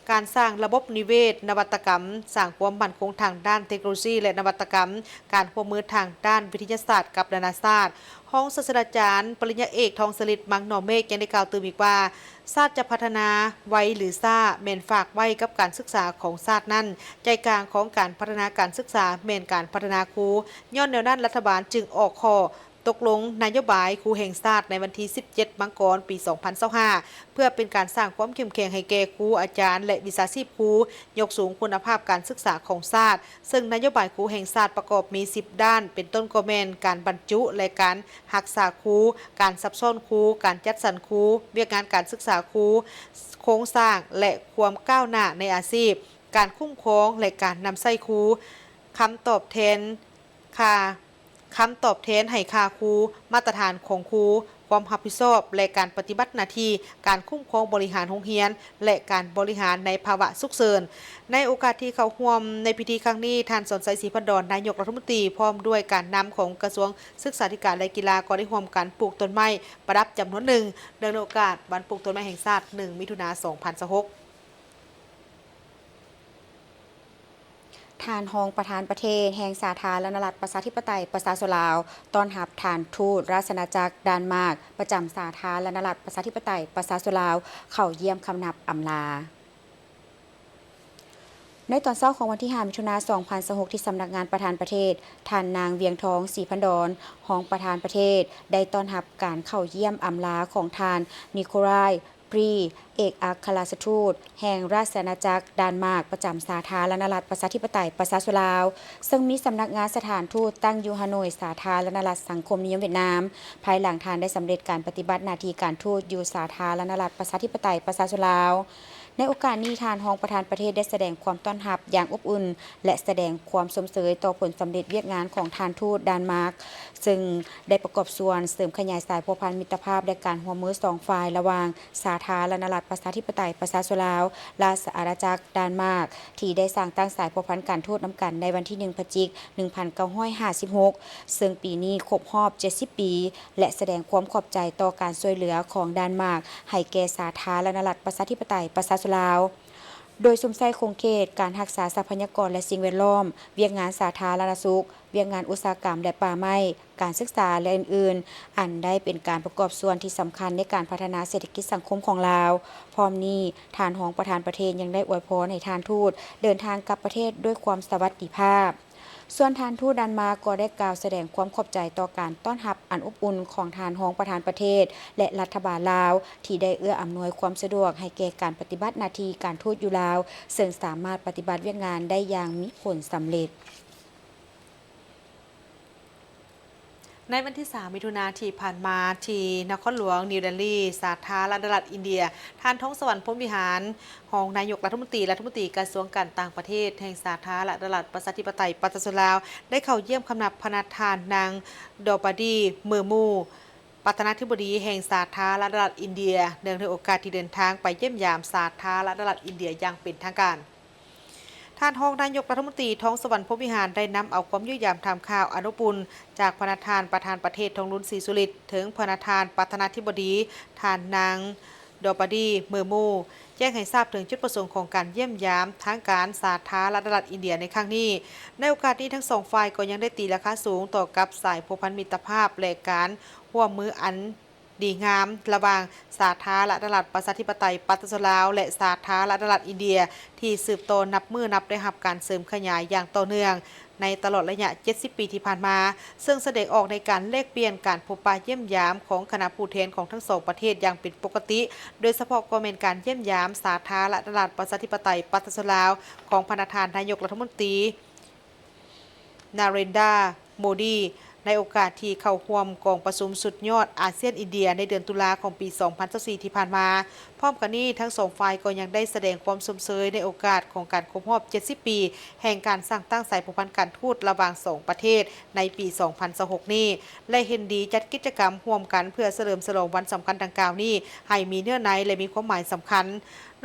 ການສ້າງລະບົບນິເວດນະວັດຕະກຳ, ສ້າງຄວາມໝັ້ນຄົງທາງດ້ານເຕັກໂນໂລຊີ ແລະ ນະວັດຕະກຳ, ການຮ່ວມມືທາງດ້ານວິທະຍາສາດກັບນານາຊາດ. ຮອງສາດສະດາຈານປະລິນຍາເອກ ທອງສະລິດ ມັງໜໍເມກ ຍັງໄດ້ກ່າວຕື່ມອີກວ່າ, ຊາດຈະພັດທະນາໄວ ຫຼື ຊ້າ ແມ່ນຝາກໄວ້ກັບການສຶກສາຂອງຊາດນັ້ນ. ໃຈກາງຂອງການພັດທະນາການສຶກສາແມ່ນການພັດທະນາຄູ. ຍ້ອນແນວນັ້ນ, ລັດຖະບານຈຶ່ງອອກຂໍ້ ຕົກລົງນະໂຍບາຍຄູແຫ່ງຊາດໃນວັນທີສິບເຈັດມັງກອນ ປີສອງພັນຊາວຫ້າ ເພື່ອເປັນການສ້າງຄວາມເຂັ້ມແຂງໃຫ້ແກ່ຄູ, ອາຈານ ແລະ ວິຊາຊີບຄູ, ຍົກສູງຄຸນນະພາບການສຶກສາຂອງຊາດ, ເຊິ່ງນະໂຍບາຍຄູແຫ່ງຊາດປະກອບມີສິບດ້ານ, ເປັນຕົ້ນກໍແມ່ນ ການບັນຈຸ ແລະ ການຮັກສາຄູ, ການຊັບຊ້ອນຄູ, ການຈັດສັນຄູ, ວຽກງານການສຶກສາຄູ, ໂຄງສ້າງ ແລະ ຄວາມກ້າວໜ້າໃນອາຊີບ, ການຄຸ້ມຄອງ ແລະ ການນຳໃຊ້ຄູ, ຄຳຕອບແທນຄ່າ ຄຳຕອບແທນໃຫ້ຄ່າຄູ, ມາດຕະຖານຂອງຄູ, ຄວາມຮັບຜິດຊອບ ແລະ ການປະຕິບັດໜ້າທີ່ການຄຸ້ມຄອງບໍລິຫານໂຮງຮຽນ ແລະ ການບໍລິຫານໃນພາວະສຸກເສີນ. ໃນໂອກາດທີ່ເຂົ້າຮ່ວມໃນພິທີຄັ້ງນີ້, ທ່ານ ສອນໄຊ ສີພັນດອນ ນາຍົກລັດຖະມົນຕີ ພ້ອມດ້ວຍການນຳຂອງກະຊວງສຶກສາທິການ ແລະ ກິລາ ກໍໄດ້ຮ່ວມກັນປູກຕົ້ນໄມ້ປະດັບຈຳນວນໜຶ່ງ ເນື່ອງໃນໂອກາດວັນປູກຕົ້ນໄມ້ແຫ່ງຊາດ ໜຶ່ງ ມິຖຸນາ ສອງພັນຊາວຫົກ. ທ່ານຮອງປະທານປະເທດແຫ່ງສາທາລະນະລັດປະຊາທິປະໄຕປະຊາຊົນລາວ ຕ້ອນຮັບທ່ານທູດລາຊະອານາຈັກດານມາກ ປະຈຳສາທາລະນະລັດປະຊາທິປະໄຕປະຊາຊົນລາວ ເຂົ້າຢ້ຽມຄຳນັບອຳລາ. ໃນຕອນເຊົ້າຂອງວັນທີຫ້າ ມິຖຸນາ ສອງພັນຊາວຫົກ ທີ່ສຳນັກງານປະທານປະເທດ, ທ່ານນາງ ວຽງທອງ ສີພັນດອນ ຮອງປະທານປະເທດ ໄດ້ຕ້ອນຮັບການເຂົ້າຢ້ຽມອຳລາຂອງທ່ານ ນິໂຄລາຍ ພຣີ ເອກອັກຄະລັດຖະທູດແຫ່ງລາຊະອານາຈັກດານມາກ ປະຈຳສາທາລະນະລັດປະຊາທິປະໄຕປະຊາຊົນລາວ, ເຊິ່ງມີສຳນັກງານສະຖານທູດຕັ້ງຢູ່ຮາໂໜຍ ສາທາລະນະລັດສັງຄົມນິຍົມຫວຽດນາມ, ພາຍຫຼັງທ່ານໄດ້ສຳເລັດການປະຕິບັດໜ້າທີ່ການທູດຢູ່ສາທາລະນະລັດປະຊາທິປະໄຕປະຊາຊົນລາວ. ໃນໂອກາດນີ້, ທ່ານຮອງປະທານປະເທດໄດ້ສະແດງຄວາມຕ້ອນຮັບຢ່າງອົບອຸ່ນ ແລະ ສະແດງຄວາມຊົມເຊີຍຕໍ່ຜົນສຳເລັດວຽກງານຂອງທ່ານທູດດານມາກ, ເຊິ່ງໄດ້ປະກອບສ່ວນເສີມຂະຫຍາຍສາຍພົວພັນມິດຕະພາບ ແລະ ການຮ່ວມມືສອງຝ່າຍລະຫວ່າງ ສາທາລະນະລັດປະຊາທິປະໄຕປະຊາຊົນລາວ ລາຊະອານາຈັກດານມາກ ທີ່ໄດ້ສ້າງຕັ້ງສາຍພົວພັນການທູດນຳກັນໃນວັນທີໜຶ່ງ ພະຈິກ ໜຶ່ງພັນເກົ້າຮ້ອຍຫ້າສິບຫົກ ເຊິ່ງປີນີ້ຄົບຮອບເຈັດສິບປີ ແລະ ສະແດງຄວາມຂອບໃຈຕໍ່ການຊ່ວຍເຫຼືອຂອງດານມາກໃຫ້ແກ່ສາທາລະນະລັດປະຊາທິປະໄຕປະຊາຊົນລາວ, ໂດຍສຸມໃສ່ຂົງເຂດການຮັກສາຊັບພະຍາກອນ ແລະ ສິ່ງແວດລ້ອມ, ວຽກງານສາທາລະນະສຸກ, ວຽກງານອຸດສາຫະກຳ ແລະ ປ່າໄມ້, ການສຶກສາ ແລະ ອື່ນໆ ອັນໄດ້ເປັນການປະກອບສ່ວນທີ່ສຳຄັນໃນການພັດທະນາເສດຖະກິດສັງຄົມຂອງລາວ. ພ້ອມນີ້, ທ່ານຮອງປະທານປະເທດຍັງໄດ້ອວຍພອນໃຫ້ທ່ານທູດເດີນທາງກັບປະເທດດ້ວຍຄວາມສະຫວັດດີພາບ. ສ່ວນທ່ານທູດດານມາກກໍໄດ້ກ່າວສະແດງຄວາມຂອບໃຈຕໍ່ການຕ້ອນຮັບອັນອົບອຸ່ນຂອງທ່ານຮອງປະທານປະເທດ ແລະ ລັດຖະບານລາວ ທີ່ໄດ້ເອື້ອອຳນວຍຄວາມສະດວກໃຫ້ແກ່ການປະຕິບັດໜ້າທີ່ການທູດຢູ່ລາວ, ເຊິ່ງສາມາດປະຕິບັດວຽກງານໄດ້ຢ່າງມີຜົນສຳເລັດ. ໃນວັນທີສາມ ມິຖຸນາທີ່ຜ່ານມາ, ທີ່ນະຄອນຫຼວງນິວເດລີ, ສາທາລະນະລັດອິນເດຍ, ທ່ານ ທອງສະຫວັນ ພົມວິຫານ ຮອງນາຍົກລັດຖະມົນຕີ, ລັດຖະມົນຕີກະຊວງການຕ່າງປະເທດແຫ່ງສາທາລະນະລັດປະຊາທິປະໄຕປະຊາຊົນລາວ ໄດ້ເຂົ້າຢ້ຽມຄຳນັບພະນະທ່ານນາງ ດໍປາດີ ເມີມູ ປະທານາທິບໍດີແຫ່ງສາທາລະນະລັດອິນເດຍ, ເນື່ອງໃນໂອກາດທີ່ເດີນທາງໄປຢ້ຽມຢາມສາທາລະນະລັດອິນເດຍຢ່າງເປັນທາງການ. ທ່ານຮອງນາຍົກລັດຖະມົນຕີ ທອງສະຫວັນ ພົມວິຫານ ໄດ້ນຳເອົາຄວາມຢ້ຽມຢາມຖາມຂ່າວອັນອົບອຸ່ນຈາກພະນະທ່ານປະທານປະເທດ ທອງລຸນ ສີສຸລິດ ເຖິງພະນະທ່ານປະທານາທິບໍດີ ທ່ານນາງ ດໍປາດີ ເມີມູ ແຈ້ງໃຫ້ຊາບເຖິງຈຸດປະສົງຂອງການຢ້ຽມຢາມທາງການສາທາລະນະລັດອິນເດຍໃນຄັ້ງນີ້. ໃນໂອກາດນີ້, ທັງສອງຝ່າຍກໍຍັງໄດ້ຕີລາຄາສູງຕໍ່ກັບສາຍພົວພັນມິດຕະພາບ ແລະ ການຮ່ວມມືອັນ ດີງາມລະຫວ່າງສາທາລະນະລັດປະຊາທິປະໄຕປະຊາຊົນລາວ ແລະ ສາທາລະນະລັດອິນເດຍ ທີ່ສືບຕໍ່ນັບມື້ນັບໄດ້ຮັບການເສີມຂະຫຍາຍຢ່າງຕໍ່ເນື່ອງໃນຕະຫຼອດໄລຍະເຈັດສິບປີທີ່ຜ່ານມາ, ເຊິ່ງສະແດງອອກໃນການແລກປ່ຽນການພົບປະຢ້ຽມຢາມຂອງຄະນະຜູ້ແທນຂອງທັງສອງປະເທດຢ່າງເປັນປົກກະຕິ, ໂດຍສະເພາະກໍແມ່ນການຢ້ຽມຢາມສາທາລະນະລັດປະຊາທິປະໄຕປະຊາຊົນລາວຂອງພະນະທ່ານນາຍົກລັດຖະມົນຕີ ນາເຣນດາ ໂມດີ ໃນໂອກາດທີ່ເຂົ້າຮ່ວມກອງປະຊຸມສຸດຍອດອາຊຽນອິນເດຍໃນເດືອນຕຸລາຂອງປີສອງພັນຊາວສີ່ທີ່ຜ່ານມາ. ພ້ອມກັນນີ້, ທັງສອງຝ່າຍກໍຍັງໄດ້ສະແດງຄວາມຊົມເຊີຍໃນໂອກາດຂອງການຄົບຮອບເຈັດສິບປີແຫ່ງການສ້າງຕັ້ງສາຍພົວພັນການທູດລະຫວ່າງສອງປະເທດໃນປີສອງພັນຊາວຫົກນີ້ ແລະ ເຫັນດີຈັດກິດຈະກຳຮ່ວມກັນເພື່ອສະເຫຼີມສະຫຼອງວັນສຳຄັນດັ່ງກ່າວນີ້ໃຫ້ມີເນື້ອໃນ ແລະ ມີຄວາມໝາຍສຳຄັນ.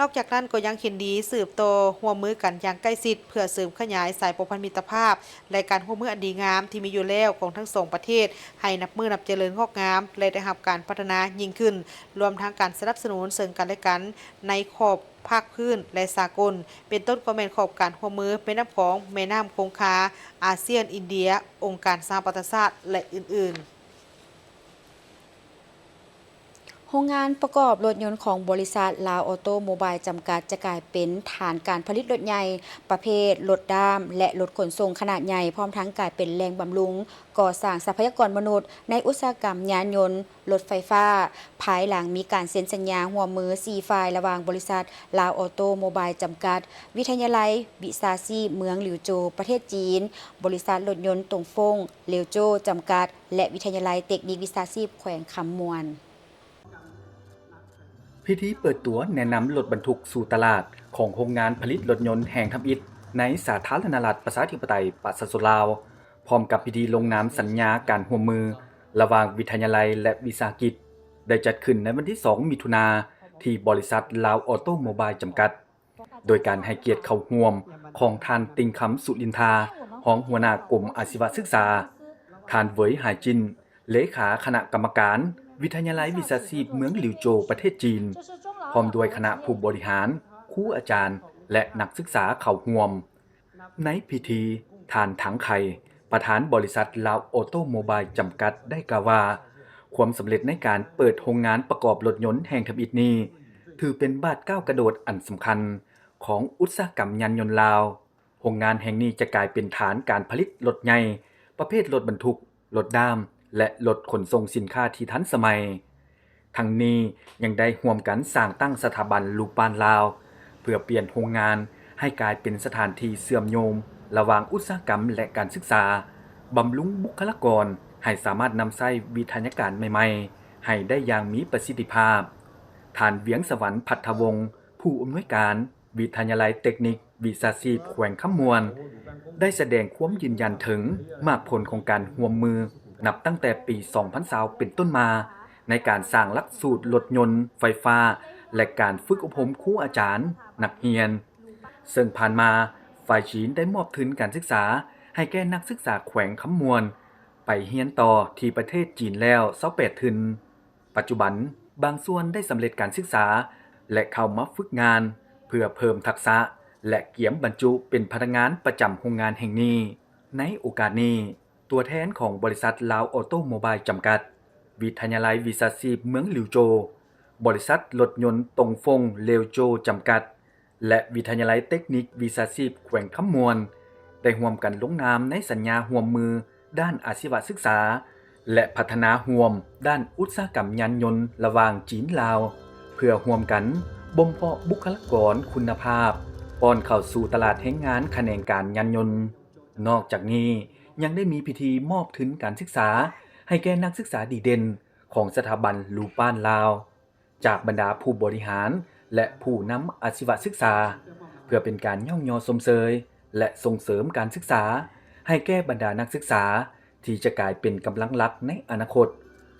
ນອກຈາກນັ້ນກໍຍັງເຫັນດີສືບຕໍ່ຮ່ວມມືກັນຢ່າງໃກ້ຊິດ ເພື່ອເສີມຂະຫຍາຍສາຍພົວພັນມິດຕະພາບ ແລະ ການຮ່ວມມືອັນດີງາມທີ່ມີຢູ່ແລ້ວຂອງທັງສອງປະເທດ ໃຫ້ນັບມື້ນັບຈະເລີນງອກງາມ ແລະ ໄດ້ຮັບການພັດທະນາຍິ່ງຂຶ້ນ, ລວມທັງການສະໜັບສະໜູນເຊິ່ງກັນແລະກັນໃນຂອບພາກພື້ນ ແລະ ສາກົນ, ເປັນຕົ້ນກໍແມ່ນຂອບການຮ່ວມມືແມ່ນ້ຳຂອງ, ແມ່ນ້ຳຄົງຄາ, ອາຊຽນ, ອິນເດຍ, ອົງການສະຫະປະຊາຊາດ ແລະ ອື່ນໆ. ໂຮງງານປະກອບລົດຍົນຂອງບໍລິສັດລາວອໍໂຕໂມບາຍຈຳກັດ ຈະກາຍເປັນຖານການຜະລິດລົດໃຫຍ່ປະເພດລົດດ້າມ ແລະ ລົດຂົນສົ່ງຂະໜາດໃຫຍ່, ພ້ອມທັງກາຍເປັນແຫຼ່ງບຳລຸງກໍ່ສ້າງຊັບພະຍາກອນມະນຸດໃນອຸດສາຫະກຳຍານຍົນ, ລົດໄຟຟ້າ, ພາຍຫຼັງມີການເຊັນສັນຍາຮ່ວມມືສີ່ຝ່າຍ ລະຫວ່າງບໍລິສັດລາວອໍໂຕໂມບາຍຈຳກັດ, ວິທະຍາໄລວິຊາຊີບເມືອງຫຼິວໂຈ ປະເທດຈີນ, ບໍລິສັດລົດຍົນຕົງຟົງ ຫຼິວໂຈ ຈຳກັດ ແລະ ວິທະຍາໄລເຕັກນິກວິຊາຊີບແຂວງຄຳມ່ວນ. ພິທີເປີດຕົວແນະນຳລົດບັນທຸກສູ່ຕະຫຼາດຂອງໂຮງງານຜະລິດລົດຍົນແຫ່ງທຳອິດໃນສາທາລະນະລັດປະຊາທິປະໄຕປະຊາຊົນລາວ ພ້ອມກັບພິທີລົງນາມສັນຍາການຮ່ວມມືລະຫວ່າງວິທະຍາໄລ ແລະ ວິສາຫະກິດ ໄດ້ຈັດຂຶ້ນໃນວັນທີສອງ ມິຖຸນາ ທີ່ບໍລິສັດລາວອໍໂຕໂມບາຍຈຳກັດ ໂດຍການໃຫ້ກຽດເຂົ້າຮ່ວມຂອງທ່ານ ຕິງຄຳ ສຸລິນທາ ຮອງຫົວໜ້າກົມອາຊີວະສຶກສາ, ທ່ານ ເຫວີຍ ຫາຍຈິນ ເລຂາຄະນະກຳມະການວິທະຍາໄລວິຊາຊີບເມືອງຫຼິວໂຈ ປະເທດຈີນ, ພ້ອມດ້ວຍຄະນະຜູ້ບໍລິຫານ, ຄູອາຈານ ແລະ ນັກສຶກສາເຂົ້າຮ່ວມ. ໃນພິທີ, ທ່ານ ຖັງໄຄ ປະທານບໍລິສັດລາວອໍໂຕໂມບາຍຈຳກັດ ໄດ້ກ່າວວ່າ, ຄວາມສຳເລັດໃນການເປີດໂຮງງານປະກອບລົດຍົນແຫ່ງທຳອິດນີ້ ຖືເປັນບາດກ້າວກະໂດດອັນສຳຄັນຂອງອຸດສາຫະກຳຍານຍົນລາວ. ໂຮງງານແຫ່ງນີ້ຈະກາຍເປັນຖານການຜະລິດລົດໃຫຍ່ ປະເພດລົດບັນທຸກ, ລົດດ້າມ ແລະ ລົດຂົນສົ່ງສິນຄ້າທີ່ທັນສະໄໝ. ທັງນີ້ຍັງໄດ້ຮ່ວມກັນສ້າງຕັ້ງສະຖາບັນລູປານລາວ ເພື່ອປ່ຽນໂຮງງານໃຫ້ກາຍເປັນສະຖານທີ່ເຊື່ອມໂຍງລະຫວ່າງອຸດສາຫະກຳ ແລະ ການສຶກສາ, ບຳລຸງບຸກຄະລາກອນໃຫ້ສາມາດນຳໃຊ້ວິທະຍາການໃໝ່ໆ ໃຫ້ໄດ້ຢ່າງມີປະສິດທິພາບ. ທ່ານ ວຽງສະຫວັນ ພັດທະວົງ ຜູ້ອຳນວຍການວິທະຍາໄລເຕັກນິກວິຊາຊີບແຂວງຄຳມ່ວນ ໄດ້ສະແດງຄວາມຢືນຢັນເຖິງໝາກຜົນຂອງການຮ່ວມມືນັບຕັ້ງແຕ່ປີສອງພັນຊາວເປັນຕົ້ນມາ ໃນການສ້າງຫຼັກສູດລົດຍົນໄຟຟ້າ ແລະ ການຝຶກອົບຮົມຄູອາຈານ, ນັກຮຽນ, ເຊິ່ງຜ່ານມາ ຝ່າຍຈີນໄດ້ມອບທຶນການສຶກສາໃຫ້ແກ່ນັກສຶກສາແຂວງຄຳມ່ວນໄປຮຽນຕໍ່ທີ່ປະເທດຈີນແລ້ວຊາວແປດທຶນ. ປັດຈຸບັນ, ບາງສ່ວນໄດ້ສຳເລັດການສຶກສາ ແລະ ເຂົ້າມາຝຶກງານ ເພື່ອເພີ່ມທັກສະ ແລະ ກຽມບັນຈຸເປັນພະນັກງານປະຈຳໂຮງງານແຫ່ງນີ້. ໃນໂອກາດນີ້, ຕົວແທນຂອງບໍລິສັດລາວອໍໂຕໂມບາຍຈຳກັດ, ວິທະຍາໄລວິຊາຊີບເມືອງຫຼິວໂຈ, ບໍລິສັດລົດຍົນຕົງຟົງເລວໂຈຈຳກັດ ແລະ ວິທະຍາໄລເຕັກນິກວິຊາຊີບແຂວງຄຳມ່ວນ ໄດ້ຮ່ວມກັນລົງນາມໃນສັນຍາຮ່ວມມືດ້ານອາຊີວະສຶກສາ ແລະ ພັດທະນາຮ່ວມດ້ານອຸດສາຫະກຳຍານຍົນລະຫວ່າງຈີນ-ລາວ ເພື່ອຮ່ວມກັນບົ່ມເພາະບຸກຄະລາກອນຄຸນນະພາບ ປ້ອນເຂົ້າສູ່ຕະຫຼາດແຮງງານຂະແໜງການຍານຍົນ. ນອກຈາກນີ້, ຍັງໄດ້ມີພິທີມອບທຶນການສຶກສາໃຫ້ແກ່ນັກສຶກສາດີເດັ່ນຂອງສະຖາບັນລູປານລາວ ຈາກບັນດາຜູ້ບໍລິຫານ ແລະ ຜູ້ນຳອາຊີວະສຶກສາ, ເພື່ອເປັນການຍ້ອງຍໍຊົມເຊີຍ ແລະ ສົ່ງເສີມການສຶກສາໃຫ້ແກ່ບັນດານັກສຶກສາ ທີ່ຈະກາຍເປັນກຳລັງຫຼັກໃນອະນາຄົດ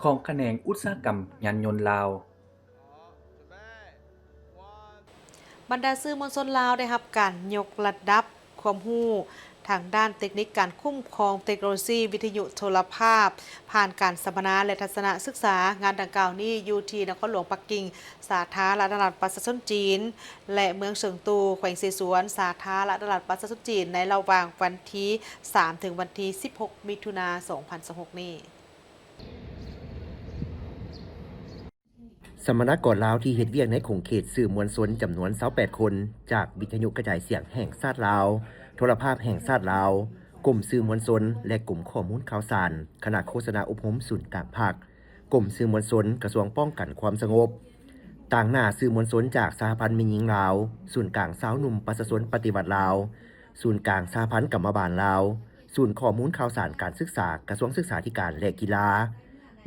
ຂອງຂະແໜງອຸດສາຫະກຳຍານຍົນລາວ. ບັນດາສື່ມວນຊົນລາວໄດ້ຮັບການຍົກລະດັບຄວາມຮູ້ທາງດ້ານເຕັກນິກການຄຸ້ມຄອງເຕັກໂນໂລຊີວິທະຍຸໂທລະພາບ ຜ່ານການສຳມະນາ ແລະ ທັດສະນະສຶກສາ. ງານດັ່ງກ່າວນີ້ຢູ່ທີ່ນະຄອນຫຼວງປັກກິ່ງ, ສາທາລະນະລັດປະຊາຊົນຈີນ ແລະ ເມືອງເຊີງຕູ, ແຂວງເສສວນ, ສາທາລະນະລັດປະຊາຊົນຈີນ, ໃນລະຫວ່າງວັນທີສາມ ເຖິງວັນທີສິບຫົກ ມິຖຸນາ ສອງພັນຊາວຫົກນີ້. ສຳມະນາກອນລາວທີ່ເຮັດວຽກໃນຂົງເຂດສື່ມວນຊົນຈຳນວນຊາວແປດຄົນ ຈາກວິທະຍຸກະຈາຍສຽງແຫ່ງຊາດລາວ, ໂທລະພາບແຫ່ງຊາດລາວ, ກົມສື່ມວນຊົນ ແລະ ກົມຂໍ້ມູນຂ່າວສານ, ຄະນະໂຄສະນາອົບຮົມສູນກາງພັກ, ກົມສື່ມວນຊົນ, ກະຊວງປ້ອງກັນຄວາມສະຫງົບ, ຕາງໜ້າສື່ມວນຊົນຈາກສະຫະພັນແມ່ຍິງລາວ, ສູນກາງຊາວໜຸ່ມປະຊາຊົນປະຕິວັດລາວ, ສູນກາງສະຫະພັນກຳມະບານລາວ, ສູນຂໍ້ມູນຂ່າວສານການສຶກສາ ກະຊວງສຶກສາທິການ ແລະ ກິລາ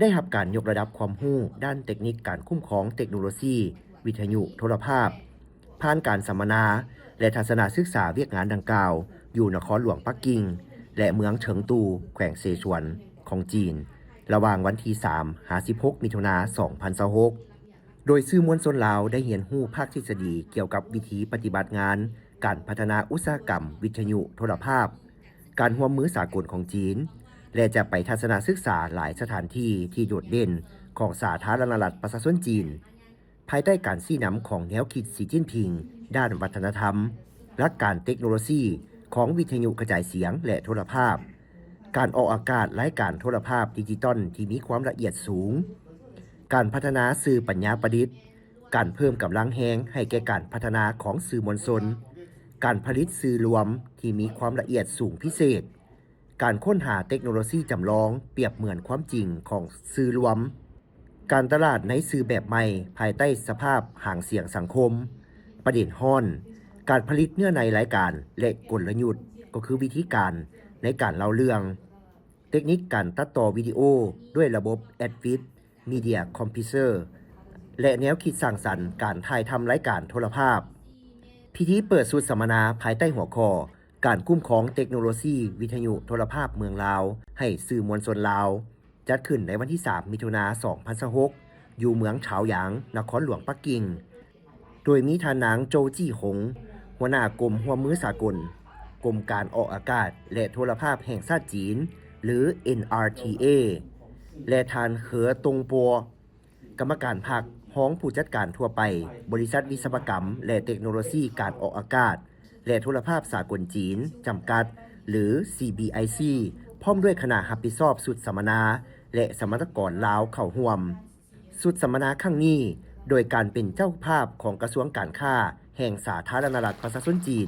ໄດ້ຮັບການຍົກລະດັບຄວາມຮູ້ດ້ານເຕັກນິກການຄຸ້ມຄອງເຕັກໂນໂລຊີວິທະຍຸໂທລະພາບ ຜ່ານການສຳມະນາ ແລະ ທັດສະນະສຶກສາວຽກງານດັ່ງກ່າວ ຢູ່ນະຄອນຫຼວງປັກກິ່ງ ແລະ ເມືອງເທີງຕູ ແຂວງເສສວນ ຂອງຈີນ ລະຫວ່າງວັນທີສາມ ຫາ ສິບຫົກ ມິຖຸນາ ສອງພັນຊາວຫົກ. ໂດຍສື່ມວນຊົນລາວໄດ້ຮຽນຮູ້ພາກທິດສະດີກ່ຽວກັບວິທີປະຕິບັດງານການພັດທະນາອຸດສາຫະກຳວິທະຍຸໂທລະພາບ, ການຮ່ວມມືສາກົນຂອງຈີນ ແລະ ຈະໄປທັດສະນະສຶກສາຫຼາຍສະຖານທີ່ທີ່ໂດດເດັ່ນຂອງສາທາລະນະລັດປະຊາຊົນຈີນ, ພາຍໃຕ້ການຊີ້ນຳຂອງແນວຄິດສີຈິ້ນຜິງດ້ານວັດທະນະທຳ, ຫຼັກການເຕັກໂນໂລຊີຂອງວິທະຍຸກະຈາຍສຽງ ແລະ ໂທລະພາບ, ການອອກອາກາດລາຍການໂທລະພາບດິຈິຕອນທີ່ມີຄວາມລະອຽດສູງ, ການພັດທະນາສື່ປັນຍາປະດິດ, ການເພີ່ມກຳລັງແຮງໃຫ້ແກ່ການພັດທະນາຂອງສື່ມວນຊົນ, ການຜະລິດສື່ລວມທີ່ມີຄວາມລະອຽດສູງພິເສດ, ການຄົ້ນຫາເຕັກໂນໂລຊີຈຳລອງປຽບເໝືອນຄວາມຈິງຂອງສື່ລວມ, ການຕະຫຼາດໃນສື່ແບບໃໝ່ພາຍໃຕ້ສະພາບຫາງສຽງສັງຄົມ, ປະເດັນຮ້ອນ, ການຜະລິດເນື້ອໃນລາຍການ ແລະ ກົນລະຍຸດ ກໍຄືວິທີການໃນການເລົ່າເລື່ອງ, ເຕັກນິກການຕັດຕໍ່ວິດີໂອດ້ວຍລະບົບ Advid Media Compressor ແລະ ແນວຄິດສ້າງສັນການຖ່າຍທຳລາຍການໂທລະພາບ. ພິທີເປີດຊຸດສຳມະນາພາຍໃຕ້ຫົວຂໍ້ ການຄຸ້ມຄອງເຕັກໂນໂລຊີວິທະຍຸໂທລະພາບເມືອງລາວ ໃຫ້ສື່ມວນຊົນລາວ ຈັດຂຶ້ນໃນວັນທີສາມ ມິຖຸນາ ສອງພັນຊາວຫົກ ຢູ່ເມືອງຊາວຢາງ ນະຄອນຫຼວງປັກກິ່ງ, ໂດຍມີທ່ານນາງ ໂຈຈີ້ ຫົງ ຫົວໜ້າກົມຮ່ວມມືສາກົນ, ກົມການອອກອາກາດ ແລະ ໂທລະພາບແຫ່ງຊາດຈີນ ຫຼື ເອັນ ອາ ທີ ເອ ແລະ ທ່ານ ເຂີ ຕົງ ປົວ ກຳມະການພັກ, ຮອງຜູ້ຈັດການທົ່ວໄປ ບໍລິສັດວິສະວະກຳ ແລະ ເຕັກໂນໂລຊີການອອກອາກາດ ແລະ ໂທລະພາບສາກົນຈີນ ຈຳກັດ ຫຼື ຊີ ບີ ໄອ ຊີ ພ້ອມດ້ວຍຄະນະຮັບຜິດຊອບຊຸດສຳມະນາ ແລະ ສຳມະນາກອນລາວເຂົ້າຮ່ວມ. ຊຸດສຳມະນາຄັ້ງນີ້ ໂດຍການເປັນເຈົ້າພາບຂອງກະຊວງການຄ້າແຫ່ງສາທາລະນະລັດປະຊາຊົນຈີນ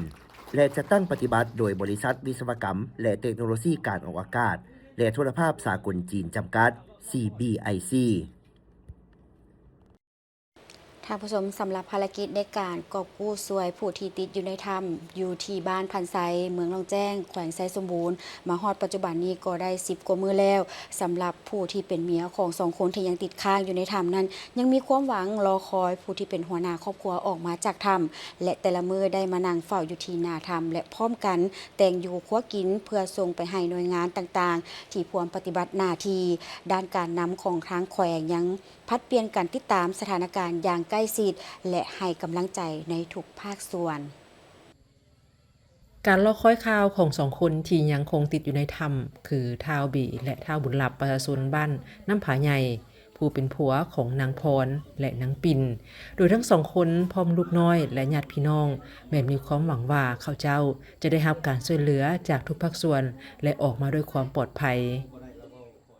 ແລະ ຈັດຕັ້ງປະຕິບັດໂດຍບໍລິສັດວິສະວະກຳ ແລະ ເຕັກໂນໂລຊີການອອກອາກາດ ແລະ ໂທລະພາບສາກົນຈີນ ຈຳກັດ ຊີ ບີ ໄອ ຊີ. ທ່ານຜູ້ຊົມ, ສຳລັບພາລະກິດໃນການກອບກູ້ຊ່ວຍຜູ້ທີ່ຕິດຢູ່ໃນຖ້ຳ ຢູ່ທີ່ບ້ານພັນໄຊ ເມືອງໜອງແຈ້ງ ແຂວງໄຊສົມບູນ ມາຮອດປັດຈຸບັນນີ້ກໍໄດ້ສິບກວ່າມື້ແລ້ວ. ສຳລັບຜູ້ທີ່ເປັນເມຍຂອງສອງຄົນທີ່ຍັງຕິດຄ້າງຢູ່ໃນຖ້ຳນັ້ນ ຍັງມີຄວາມຫວັງລໍຄອຍຜູ້ທີ່ເປັນຫົວໜ້າຄອບຄົວອອກມາຈາກຖ້ຳ ແລະ ແຕ່ລະມື້ໄດ້ມານັ່ງເຝົ້າຢູ່ທີ່ໜ້າຖ້ຳ ແລະ ພ້ອມກັນແຕ່ງຢູ່ຄົວກິນ ເພື່ອສົ່ງໄປໃຫ້ໜ່ວຍງານຕ່າງໆ ທີ່ພວມປະຕິບັດໜ້າທີ່. ດ້ານການນຳຂອງທາງແຂວງຍັງຜັດປ່ຽນກັນຕິດຕາມສະຖານະການຢ່າງໃກ້ຊິດ ແລະ ໃຫ້ກຳລັງໃຈໃນທຸກພາກສ່ວນ. ການລໍຄອຍຂ່າວຂອງສອງຄົນທີ່ຍັງຄົງຕິດຢູ່ໃນຖ້ຳ ຄືທ້າວເບ ແລະ ທ້າວບຸນລັບ ປະຊາຊົນບ້ານນ້ຳຜາໃຫຍ່ ຜູ້ເປັນຜົວຂອງນາງພອນ ແລະ ນາງປິນ, ໂດຍທັງສອງຄົນພ້ອມລູກນ້ອຍ ແລະ ຍາດພີ່ນ້ອງ ແມ່ນມີຄວາມຫວັງວ່າເຂົາເຈົ້າຈະໄດ້ຮັບການຊ່ວຍເຫຼືອຈາກທຸກພາກສ່ວນ ແລະ ອອກມາດ້ວຍຄວາມປອດໄພ.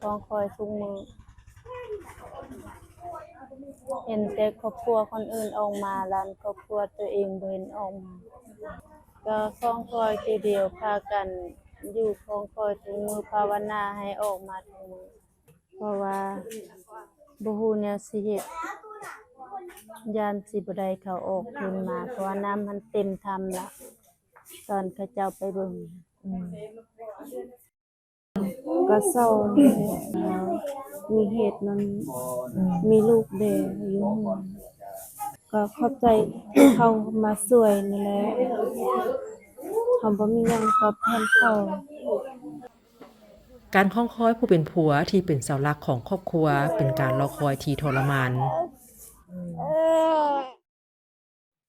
ຄອງຄອຍທຸກມື້ ເຫັນແຕ່ຄອບຄົວຄົນອື່ນອອກມາ ລະຄອບຄົວຕົວເອງບໍ່ເຫັນອອກມາ. ກໍຄອງຄອຍຄືດຽວ ພາກັນຢູ່ຄອງຄອຍທຸກມື້ ພາວະນາໃຫ້ອອກມາທຸກມື້ ເພາະວ່າບໍ່ຮູ້ແນວຊິເຮັດ ຢ້ານຊິບໍ່ໄດ້ເຂົ້າອອກຄືນມາ ເພາະວ່ານ້ຳຫັ້ນເຕັມຖ້ຳລະ ຕອນເຂົາເຈົ້າໄປເບິ່ງ. ອືມ. ກໍເສົ້າແຫຼະ ມີເຫດນັ້ນ ອືມ ມີລູກແດ່ຢູ່ເຮືອນ ກໍຂອບໃຈເຂົາມາຊ່ວຍນີ້ແຫຼະ ເຮົາບໍ່ມີຫຍັງຕອບແທນເຂົາ. ການຄອງຄອຍຜູ້ເປັນຜົວທີ່ເປັນເສົາຫຼັກຂອງຄອບຄົວ ເປັນການລໍຄອຍທີ່ທໍລະມານ. ອືມ.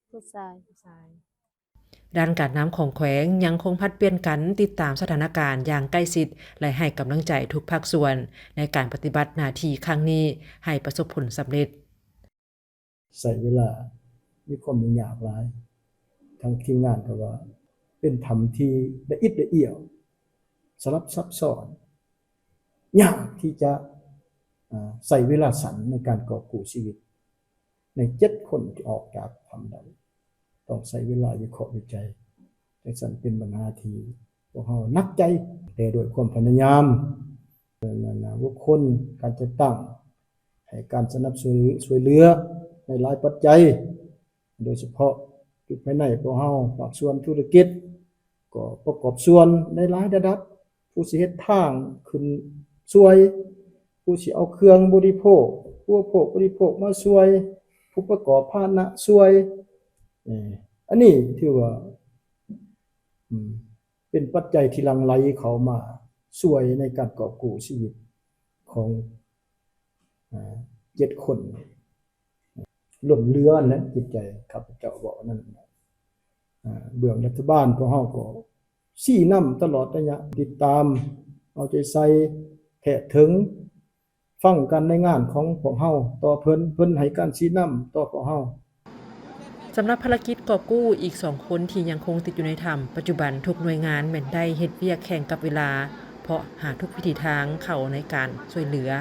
ຜູ້ຊາຍ ຜູ້ຊາຍ. ດ້ານການນຳຂອງແຂວງຍັງຄົງຜັດປ່ຽນກັນຕິດຕາມສະຖານະການຢ່າງໃກ້ຊິດ ແລະ ໃຫ້ກຳລັງໃຈທຸກພາກສ່ວນໃນການປະຕິບັດໜ້າທີ່ຄັ້ງນີ້ໃຫ້ປະສົບຜົນສຳເລັດ. ໃຊ້ເວລາ ມີຄວາມຫຍຸ້ງຍາກຫຼາຍ. ທາງທີມງານກໍວ່າເປັນຖ້ຳທີ່ລະອິດລະອຽວ, ສະຫຼັບຊັບຊ້ອນ, ຍາກທີ່ຈະ ອາ ໃຊ້ເວລາສັ້ນໃນການກອບກູ້ຊີວິດ. ໃນເຈັດຄົນທີ່ອອກຈາກຖ້ຳໄດ້ ຕ້ອງໃຊ້ເວລາວິເຄາະວິໄຈ. ຈັ່ງຊັ້ນເປັນບັນຫາທີ່ພວກເຮົາໜັກໃຈ, ແຕ່ດ້ວຍຄວາມພະຍາຍາມ ແລະ ບຸກຄົນ, ການຈັດຕັ້ງ ໃຫ້ການສະໜັບສະໜູນຊ່ວຍເຫຼືອໃນຫຼາຍປັດໄຈ, ໂດຍສະເພາະຢູ່ພາຍໃນພວກເຮົາ ພາກສ່ວນທຸລະກິດ ກໍປະກອບສ່ວນໃນຫຼາຍລະດັບ. ຜູ້ຊິເຮັດທາງຂຶ້ນຊ່ວຍ, ຜູ້ຊິເອົາເຄື່ອງບໍລິໂພກ ອຸປະໂພກບໍລິໂພກມາຊ່ວຍ, ຜູ້ປະກອບພາຫະນະຊ່ວຍ. ເອີ ອັນນີ້ຖືວ່າ ອືມ ເປັນປັດໄຈທີ່ຫຼັ່ງໄຫຼເຂົ້າມາຊ່ວຍໃນການກອບກູ້ຊີວິດຂອງ ອາ ເຈັດຄົນ. ລົ້ນເຫຼືອແຫຼະ ຈິດໃຈຂ້າພະເຈົ້າເວົ້ານັ້ນ. ອາ ເບື້ອງລັດຖະບານພວກເຮົາກໍຊີ້ນຳຕະຫຼອດໄລຍະ, ຕິດຕາມ, ເອົາໃຈໃສ່, ແທກເຖິງ, ຟັງການລາຍງານຂອງພວກເຮົາຕໍ່ເພິ່ນ, ເພິ່ນໃຫ້ການຊີ້ນຳຕໍ່ພວກເຮົາ. ສຳລັບພາລະກິດກອບກູ້ອີກສອງຄົນທີ່ຍັງຄົງຕິດຢູ່ໃນຖ້ຳ, ປັດຈຸບັນທຸກໜ່ວຍງານແມ່ນໄດ້ເຮັດວຽກແຂ່ງກັບເວລາ ເພາະຫາທຸກວິທີທາງເຂົ້າໃນການຊ່ວຍເຫຼືອ,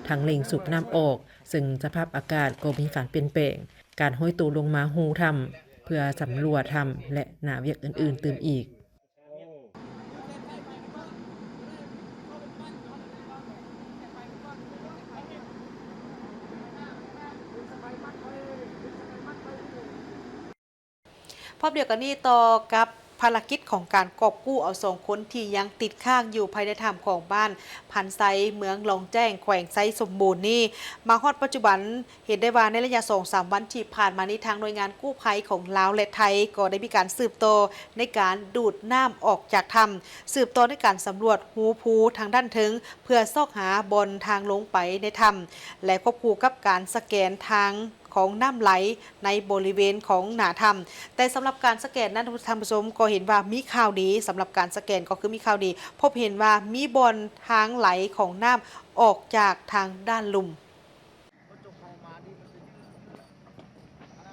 ທັງເລັ່ງສູບນ້ຳອອກ, ເຊິ່ງສະພາບອາກາດກໍມີການປ່ຽນແປງ, ການໂຮຍໂຕລົງມາຮູຖ້ຳເພື່ອສຳຫຼວດຖ້ຳ ແລະ ໜ້າວຽກອື່ນໆຕື່ມອີກ. ພ້ອມດຽວກັນນີ້ ຕໍ່ກັບພ ພາລະກິດຂອງການກອບກູ້ເອົາສອງຄົນທີ່ຍັງຕິດຄ້າງຢູ່ພາຍໃນຖ້ຳຂອງບ້ານພັນໄຊ ເມືອງລ່ອງແຈ້ງ ແຂວງໄຊສົມບູນນີ້ ມາຮອດປັດຈຸບັນ ເຫັນໄດ້ວ່າໃນໄລຍະສອງສາມວັນທີ່ຜ່ານມານີ້ ທາງໜ່ວຍງານກູ້ໄພຂອງລາວ ແລະ ໄທ ກໍໄດ້ມີການສືບຕໍ່ໃນການດູດນ້ຳອອກຈາກຖ້ຳ, ສືບຕໍ່ໃນການສຳຫຼວດຮູພູທາງດ້ານເທິງ ເພື່ອຊອກຫາບ່ອນທາງລົງໄປໃນຖ້ຳ ແລະ ຄວບຄູ່ກັບການສະແກນທາງຂອງນ້ຳໄຫຼໃນບໍລິເວນຂອງໜ້າຖ້ຳ. ແຕ່ສຳລັບການສະແກນນັ້ນ ທ່ານຜູ້ຊົມກໍເຫັນວ່າມີຂ່າວດີ, ສຳລັບການສະແກນກໍຄືມີຂ່າວດີ, ພົບເຫັນວ່າມີບ່ອນທາງໄຫຼຂອງນ້ຳອອກຈາກທາງດ້ານລຸ່ມ.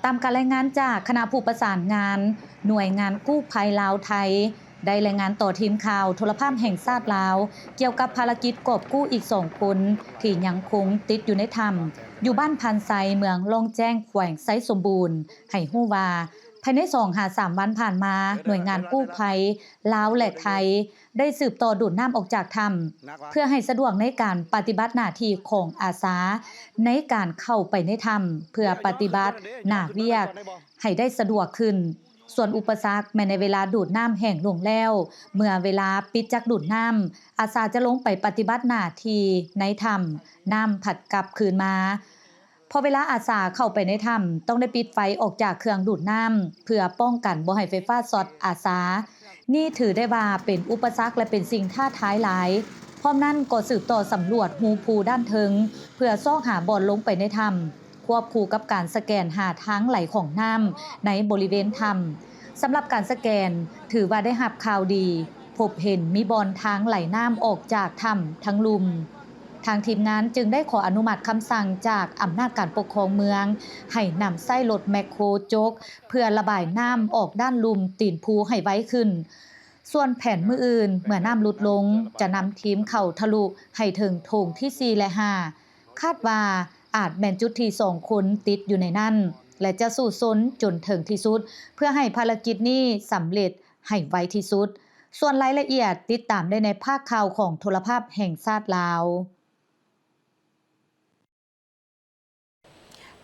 ຕາມການລາຍງານຈາກຄະນະຜູ້ປະສານງານໜ່ວຍງານກູ້ໄພລາວ-ໄທ ໄດ້ລາຍງານຕໍ່ທີມຂ່າວໂທລະພາບແຫ່ງຊາດລາວ ກ່ຽວກັບພາລະກິດກອບກູ້ອີກສອງຄົນທີ່ຍັງຄົງຕິດຢູ່ໃນຖ້ຳ ຢູ່ບ້ານພັນໄຊ ເມືອງລ່ອງແຈ້ງ ແຂວງໄຊສົມບູນ ໃຫ້ຮູ້ວ່າ ພາຍໃນສອງຫາສາມວັນຜ່ານມາ ໜ່ວຍງານກູ້ໄພລາວ ແລະ ໄທ ໄດ້ສືບຕໍ່ດູດນ້ຳອອກຈາກຖ້ຳ ເພື່ອໃຫ້ສະດວກໃນການປະຕິບັດໜ້າທີ່ຂອງອາສາໃນການເຂົ້າໄປໃນຖ້ຳ ເພື່ອປະຕິບັດໜ້າວຽກໃຫ້ໄດ້ສະດວກຂຶ້ນ. ສ່ວນອຸປະສັກແມ່ນໃນເວລາດູດນ້ຳແຫ້ງລົງແລ້ວ, ເມື່ອເວລາປິດຈັກດູດນ້ຳ, ອາສາຈະລົງໄປປະຕິບັດໜ້າທີ່ໃນຖ້ຳ, ນ້ຳພັດກັບຄືນມາ. ພໍເວລາອາສາເຂົ້າໄປໃນຖ້ຳ ຕ້ອງໄດ້ປິດໄຟອອກຈາກເຄື່ອງດູດນ້ຳ ເພື່ອປ້ອງກັນບໍ່ໃຫ້ໄຟຟ້າຊັອດອາສາ. ນີ້ຖືໄດ້ວ່າເປັນອຸປະສັກ ແລະ ເປັນສິ່ງທ້າທາຍຫຼາຍ. ພ້ອມນັ້ນກໍສືບຕໍ່ສຳຫຼວດຮູພູດ້ານເທິງ ເພື່ອຊອກຫາບ່ອນລົງໄປໃນຖ້ຳ, ຄວບຄູ່ກັບການສະແກນຫາທາງໄຫຼຂອງນ້ຳໃນບໍລິເວນຖ້ຳ. ສຳລັບການສະແກນ ຖືວ່າໄດ້ຮັບຂ່າວດີ, ພົບເຫັນມີບ່ອນທາງໄຫຼນ້ຳອອກຈາກຖ້ຳທັງລຸ່ມ. ທາງທີມງານຈຶ່ງໄດ້ຂໍອະນຸມັດຄຳສັ່ງຈາກອຳນາດການປົກຄອງເມືອງ ໃຫ້ນຳໃຊ້ລົດແມັກໂຄຈົກ ເພື່ອລະບາຍນ້ຳອອກດ້ານລຸ່ມຕີນພູໃຫ້ໄວຂຶ້ນ. ສ່ວນແຜນມື້ອື່ນ ເມື່ອນ້ຳຫຼຸດລົງ ຈະນຳທີມເຂົ້າທະລຸໃຫ້ເຖິງໂຖງທີສີ່ ແລະ ຫ້າ ຄາດວ່າອາດແມ່ນຈຸດທີ່ສອງຄົນຕິດຢູ່ໃນນັ້ນ ແລະ ຈະສູ້ຊົນຈົນເຖິງທີ່ສຸດ ເພື່ອໃຫ້ພາລະກິດນີ້ສຳເລັດໃຫ້ໄວທີ່ສຸດ. ສ່ວນລາຍລະອຽດຕິດຕາມໄດ້ໃນພາກຂ່າວຂອງໂທລະພາບແຫ່ງຊາດລາວ.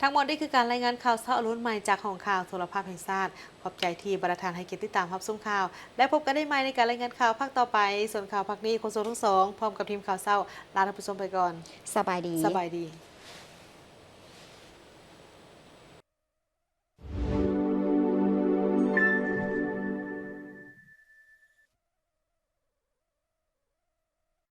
ທັງໝົດນີ້ຄືການລາຍງານຂ່າວເຊົ້າອາລຸນໃໝ່ຈາກຫ້ອງຂ່າວໂທລະພາບແຫ່ງຊາດ. ຂອບໃຈທີ່ບັນດາທ່ານໃຫ້ກຽດຕິດຕາມຮັບຊົມຂ່າວ ແລະ ພົບກັນໄດ້ໃໝ່ໃນການລາຍງານຂ່າວພາກຕໍ່ໄປ. ສ່ວນຂ່າວພາກນີ້ ໂຄສົກທັງສອງ ພ້ອມກັບທີມຂ່າວເຊົ້າ ລາທ່ານຜູ້ຊົມໄປກ່ອນ. ສະບາຍດີ. ສະບາຍດີ.